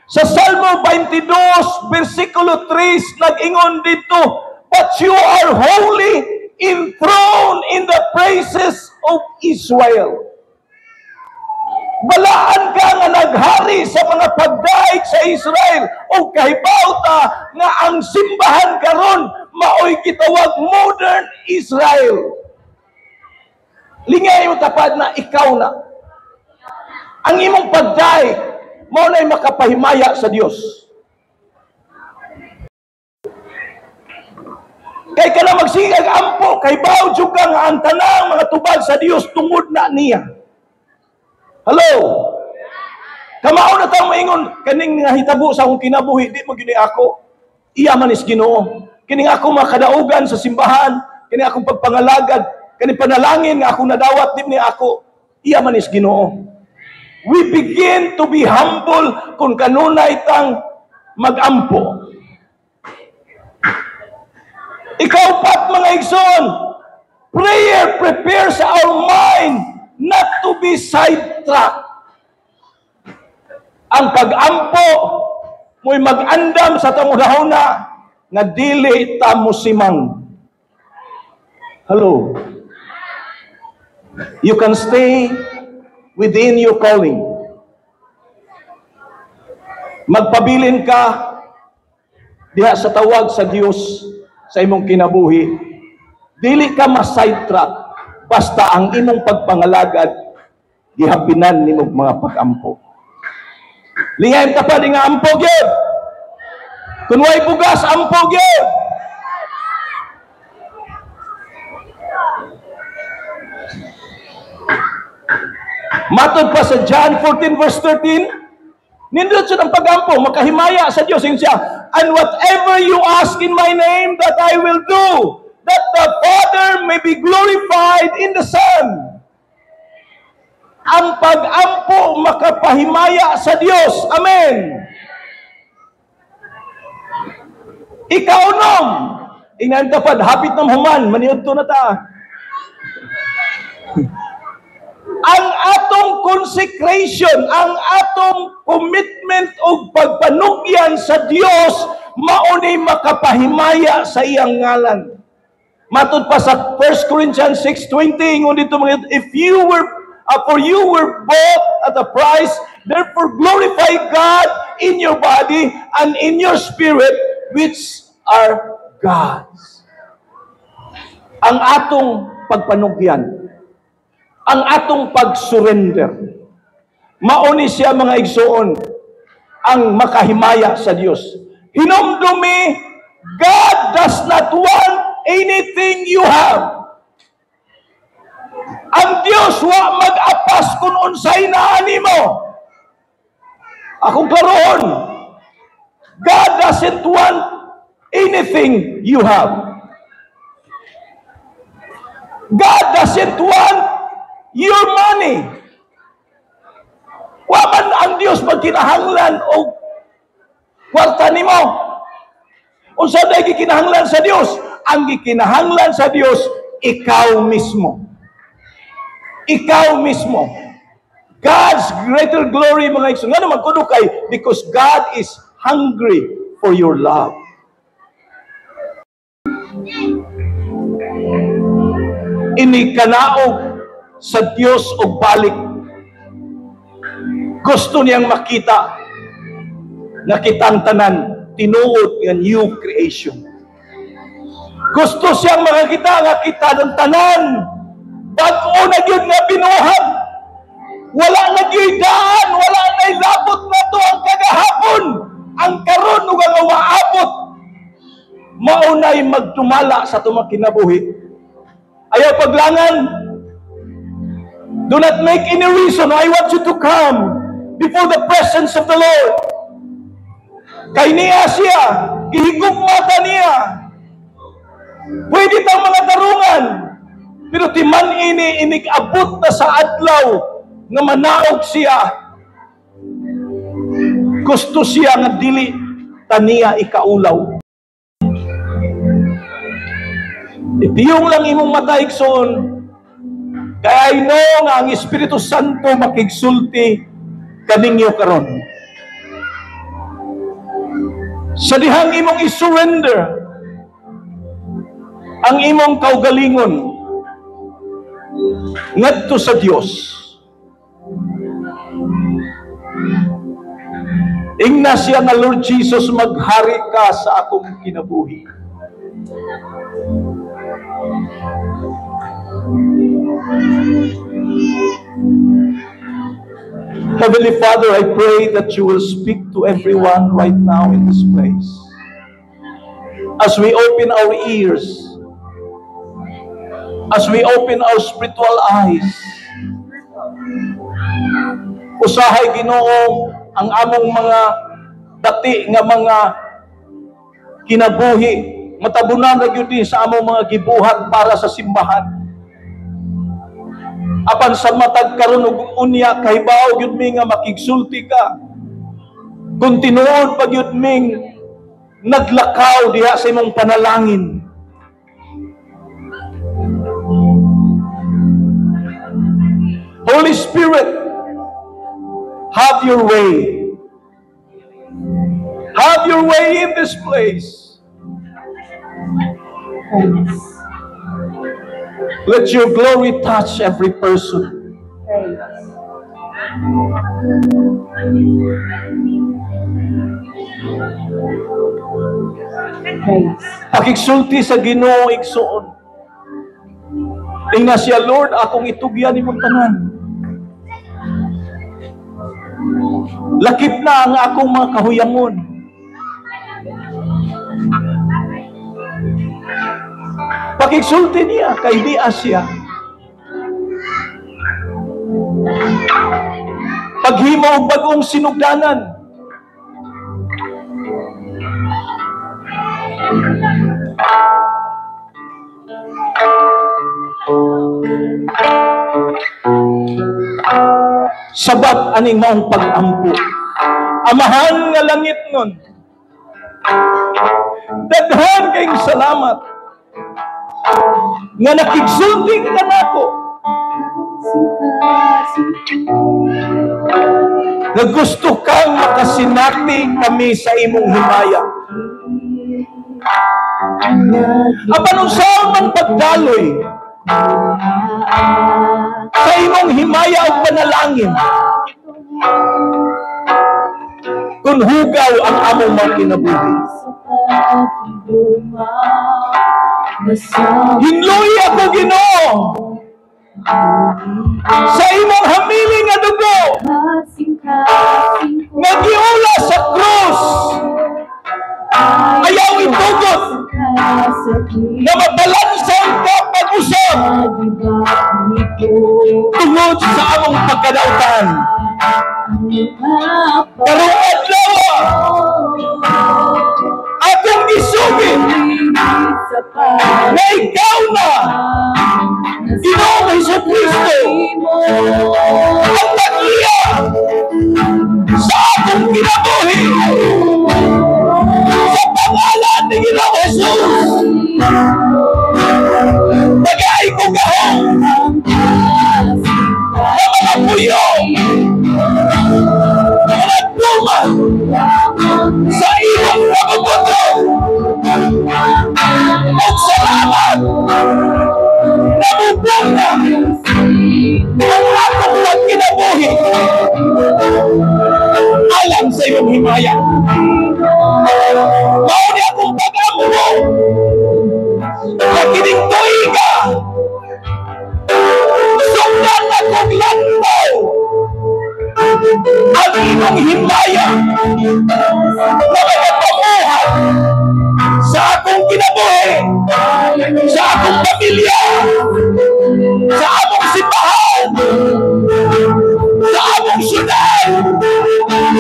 Sa Salmo 22, versikulo 3, nag-ingon dito, "But you are holy, enthroned in the praises of Israel." Balaan ka nga naghari sa mga pagdaig sa Israel, o kahibaw ta nga ang simbahan karon maoy gitawag modern Israel. Lingay mo tapad na ikaw na. Ang imong pagdaig mao na'y makapahimaya sa Dios. Kay kana magsigag ampo, kay baw jud ka nga ang tanang mga tubag sa Dios tungod na niya. Hello? Kamao na tang maingon, kaning nahitabo sa akong kinabuhi, di mo gyud ako. Iya man is Ginoo. Kining ako makadaugan sa simbahan, kining akong pagpangalagad, kaning panalangin nga akong nadawat, di ni ako. Iya man is Ginoo. We begin to be humble kung kanunay tang magampo. Ikaw pat mga igsoon, prayer prepares our mind not to be sidetracked. Ang pag-ampo mo'y mag-andam sa tangunahuna nga dili ta mosimang. Hello? You can stay within your calling. Magpabilin ka diha sa tawag sa Dios sa imong kinabuhi. Dili ka ma-sidetrack basta ang imong pagpangalagad gihapinan nimong mga pag-ampo. Lingayim ta pa di nga ampo gyud. Kun way bugas, ampo gyud. Matod pa sa John 14 verse 13, nindot siya ng pag-ampo, makahimaya sa Diyos. Ingon siya, "And whatever you ask in my name, that I will do, that the Father may be glorified in the Son." Ang pag-ampo makapahimaya sa Dios. Amen. Ikaunom, ingnan tapad, hapit ng human, maniudto na ta. Ang atong consecration, ang atong commitment o pagpanugyan sa Dios, maunay makapahimaya sa iyang ngalan. Matud pa sa 1 Corinthians 6:20, ingon dito mga, if you were, for you were bought at a price, therefore glorify God in your body and in your spirit, which are God's. Ang atong pagpanugyan, ang atong pag-surrender, mauni siya mga igsoon, ang makahimaya sa Dios. Hinumdumi, God does not want anything you have. Ang Dios wa mag-apas kung unsay naani mo. Akong klarohon, God doesn't want anything you have. God doesn't want your money. Wa man ang Dios magkinahanglan og kwarta nimo. Unsa day gikinahanglan sa Dios? Ang gikinahanglan sa Dios, ikaw mismo. Ikaw mismo. God's greater glory, mga igsoon. Ngano man kuno kay because God is hungry for your love. Ini kanaog sa Dios og balik. Gusto niyang makita na kitang tanan tinuod nga new creation. Gusto siyang makakita nga kita ng tanan bag-o na gyud nga binuhat. Wala na gyud daan, wala na labot na to ang kagahapon, ang karon ug ang maabot. Maunay magtumala sa tumang kinabuhi. Ayaw paglangan. Do not make any reason. I want you to come before the presence of the Lord. Kay niya siya, gihigugma ta niya. Pwede tang mga tarungan, pero timan ini inig-abot na sa adlaw nga manaog siya. Gusto siya nga dili taniya ikaulaw. Ipiyong lang imong mata, igsoon. Kaya I know nga ang Espiritu Santo makigsulti kaninyo karon. Sa dihang imong i-surrender ang imong kaugalingon ngadto sa Dios. Ingna siya nga, Lord Jesus, maghari ka sa akong kinabuhi. Heavenly Father, I pray that you will speak to everyone right now in this place. As we open our ears, as we open our spiritual eyes, usahay Ginoo ang among mga dati nga mga kinabuhi, matabunan na gyud sa among mga gibuhat para sa simbahan. Apan sa matag karon og unya, kahibaw gyud mi nga makigsulti ka. Kung tinuod pa gyud ming naglakaw diha sa imong panalangin. Holy Spirit, have your way. Have your way in this place. Let your glory touch every person. Pakigsulti sa Ginoo igsoon. Ingna siya, Lord, akong itugyan imong tanan. Lakip na ang akong mga kahuyangon. Pakigsulti niya kay di siya. Paghimo og bag-ong sinugdanan. Sabat aning maong pag-ampo. Amahan nga langit nun, daghan kayong salamat nga nakigsulti ka nako, nga gusto kang makasinati kami sa imong himaya. Apan unsaon man pagdaloy sa imong himaya o panalangin kung hugaw ang among mga kinabuhi? Hinluhi ako, Ginoo, sa imong hamili nga dugo nga giula sa krus. Ayaw itugot na mabalansan ka pag-usap tungod sa among pagkadautan. Karong adlaw, akong gisugid na ikaw na, Ginoong Hesus Kristo, ang tag-iya sa akong kinabuhi. Sa pangalan ni Ginoong Jesus, tagay ko gahom na mga puyo na nagduman sa iyong pamumuno. At salamat, namubong na ang akong pagkinabuhi alang sa iyong himaya. Mao ni akong pag-ampo na kining tuiga sugdan akong lantaw ang imong himaya na magapamuhat sa akong kinabuhi, sa akong pamilya, sa among simbahan, sa among syudad,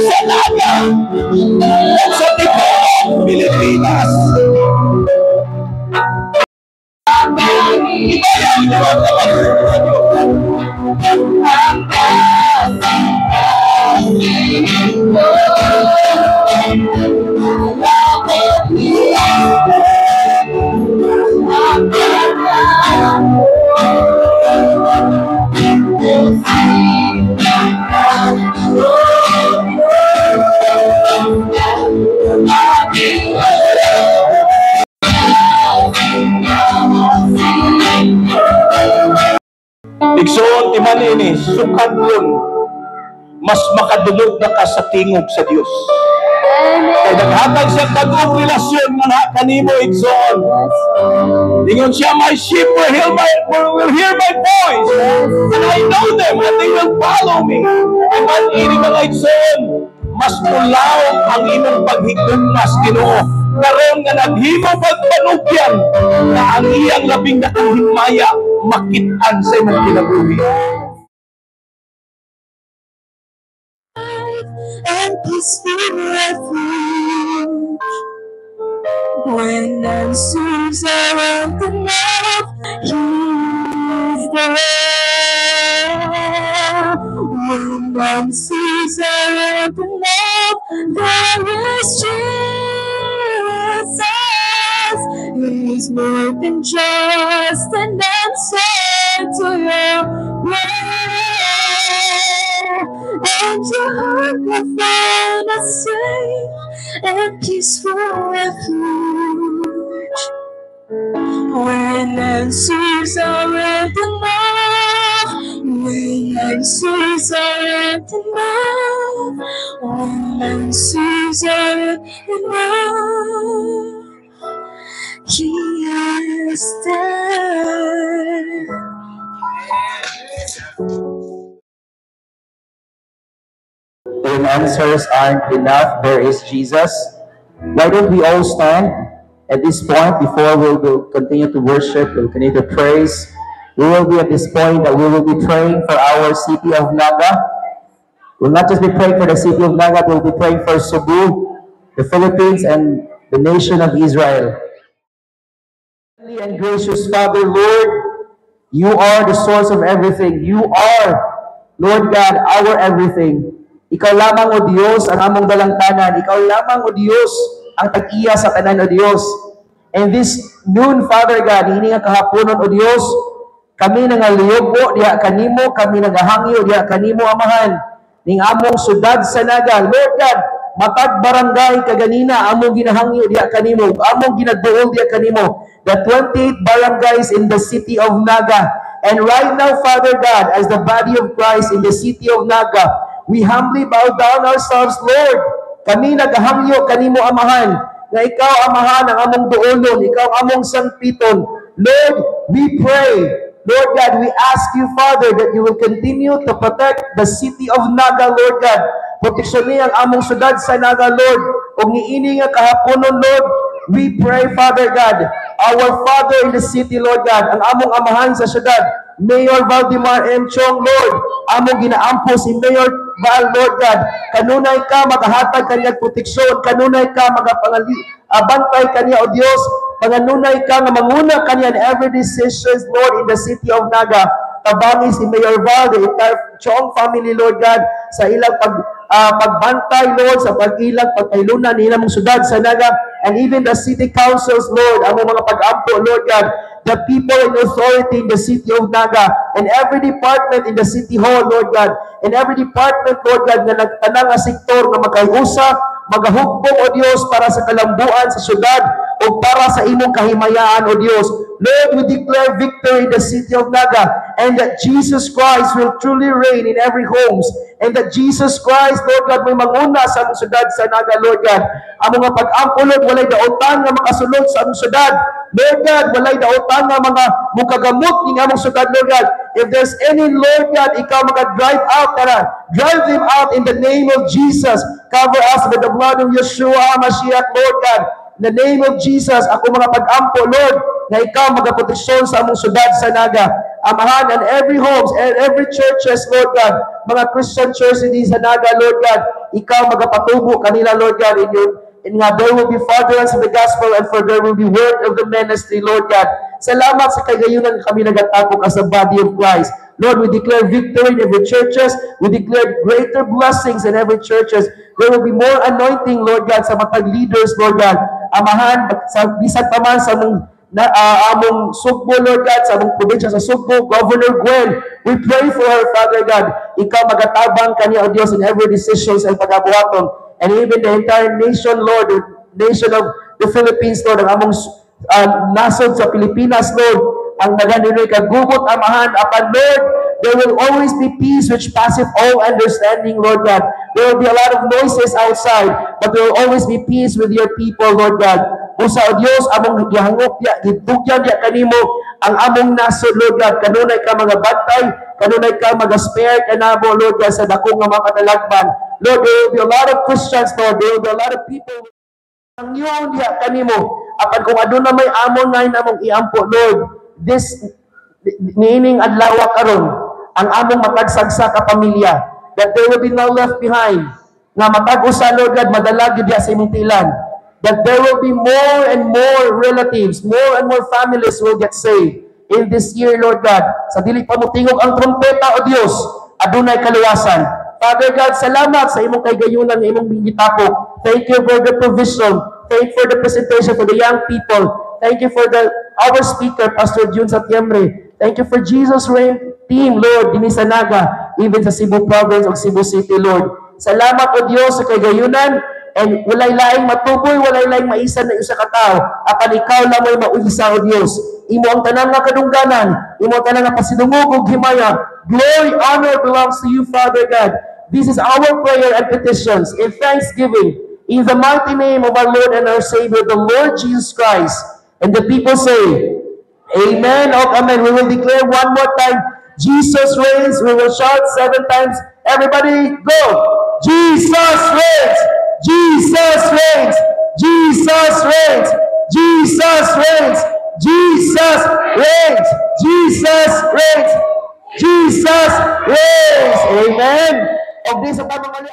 sa Naga, at sa tibuok Pilipinas. Ibayaw niyo ang kamay sa Diyos. Igsoon ti manini, sukadlon, mas makadulog na ka sa tingog sa Dios. Kaya naghatag siya tag-ong relasyon nga na kanimo, igsoon. Ingon siya, "My sheep will hear my voice, and I know them, and they will follow me." Aman ini, mga igsoon, mas mulawom ang imong paghigugmas Ginoo karon nga naghimo pagpanugyan na ang iyang labing dakong himaya makit-an sa imong kinabuhi. And peaceful refuge. When answers aren't enough, He's there. When answers aren't enough, there is Jesus. He's more than just an answer to your prayer. And your heart will find a safe and peaceful refuge. When answers aren't enough, when answers aren't enough, when answers aren't enough, He is there. When answers aren't enough, there is Jesus. Why don't we all stand at this point before we will continue to worship, we'll continue to praise. We will be at this point that we will be praying for our city of Naga. We'll not just be praying for the city of Naga, we'll be praying for Cebu, the Philippines, and the nation of Israel. And gracious Father, Lord, you are the source of everything. You are Lord God, our everything. Ikaw lamang, O Dios, ang among dalangtanan. Ikaw lamang, O Dios, ang tag-iya sa tanan, O Dios. And this noon, Father God, ini nga kahaponon, O Dios, kami nangaliyubo diha kanimo, kami nagahangyo diha kanimo, Amahan. Ning among syudad sa Naga. Lord God, matag barangay kaganina among ginahangyo diha kanimo, among ginaduol diha kanimo. The 28 barangays in the city of Naga. And right now, Father God, as the body of Christ in the city of Naga, we humbly bow down ourselves, Lord. Kami nagahangyo kanimo, Amahan, nga ikaw, Amahan, ang among duolon, ikaw ang among sangpiton. Lord, we pray. Lord God, we ask you, Father, that you will continue to protect the city of Naga, Lord God. Proteksyon niya ang among syudad sa Naga, Lord. Ug niini nga kahaponon, Lord, we pray, Father God, our Father in the city, Lord God, ang among amahan sa syudad, Mayor Valdemar M. Chong, Lord, among ginaampo si Mayor Val, Lord God, kanunay ka magahatag kanyang proteksyon, kanunay ka magapangali, abantay kanya, O Dios, panganunay ka nga manguna kanya in every decisions, Lord, in the city of Naga. Tabangi si Mayor Val, the entire Chong family, Lord God, sa ilang pagbantay, Lord, sa pag-ilang pagpailunan nila mong syudad sa Naga, and even the city councils, Lord, among mga pag-ampo, Lord God, the people in authority in the city of Naga, and every department in the city hall, Lord God, and every department, Lord God, nga nagtanang nga sektor nga makaiusa, magahugbong, O Dios, para sa kalambuan sa syudad, o para sa imong kahimayaan, O Dios. Lord, we declare victory in the city of Naga, and that Jesus Christ will truly reign in every homes, and that Jesus Christ, Lord God, may manguna sa among syudad sa Naga, Lord God. Ang mga pag-ampo, Lord, walay daotan nga makasulod sa among syudad. Lord God, walay daotan nga mga mukagamot ning among syudad, Lord God. If there's any, Lord God, ikaw maka-drive out, tara. Drive them out in the name of Jesus. Cover us with the blood of Yeshua Mashiach, Lord God. In the name of Jesus, ako mga pag-ampo, Lord, na ikaw magaproteksyon sa among syudad sa Naga. Amahan, and every homes, and every churches, Lord God, mga Christian churches sa Naga, Lord God, ikaw magapatubo kanila, Lord God, in your and nga there will be furtherance of the gospel and for there will be work of the ministry, Lord God. Salamat sa kagayunan kami nagatapok as a body of Christ. Lord, we declare victory in every churches. We declare greater blessings in every churches. There will be more anointing, Lord God, sa matag leaders, Lord God. Amahan, sa bisan pa man sa among na among Sugbo, Lord God, sa among probinsya sa Sugbo, Governor Gwen, we pray for her, Father God. Ikaw magatabang kaniya, O Dios, in every decisions and pagabuhaton. And even the entire nation, Lord, the nation of the Philippines, Lord, ang among nasod sa Pilipinas, Lord, ang naganinoy kagubot, Amahan, apan, Lord, there will always be peace which passeth all understanding, Lord God. There will be a lot of noises outside, but there will always be peace with your people, Lord God. Busa, O Dios, among gihangop ya, gitugyan ya kanimo ang among nasod, Lord God. Kanunay ka mga bantay, kanunay ka mga spare kanamo, Lord God, sa dako nga mga kadalagban. Lord, there will be a lot of Christians, Lord. There will be a lot of people ang yun diha kanimo. Apan kung aduna may amon ngayon among iampo, Lord, this niining adlaw karon, ang among matagsagsa ka pamilya, that there will be no left behind, nga matag usa, Lord God, madala gyud diha sa imong tilan, that there will be more and more relatives, more and more families will get saved in this year, Lord God. Sa dili pa mo tingog ang trompeta, O Dios, adunay kaluwasan. Father God, salamat sa imong kaigayunan nga imong gitapok. Thank you for the provision. Thank you for the presentation for the young people. Thank you for the our speaker, Pastor June Satiembre. Thank you for Jesus Reign team, Lord, dinhi sa Naga, even sa Cebu Province o Cebu City, Lord. Salamat, O Dios, sa kagayunan. And walay laing matuboy, walay laing maisan na usa ka tawo. Apan ikaw lamoy mauisa, O Dios. Imo ang tanan nga kadungganan, imo ang tanan nga pasidungog ug himaya. Glory, honor belongs to you, Father God. This is our prayer and petitions in thanksgiving in the mighty name of our Lord and our Savior, the Lord Jesus Christ. And the people say, Amen. Oh, amen. We will declare one more time, Jesus reigns. We will shout 7 times. Everybody, go. Jesus reigns. Jesus reigns. Jesus reigns. Jesus reigns. Jesus reigns. Jesus reigns. Jesus reigns. Amen. Og di sa tamang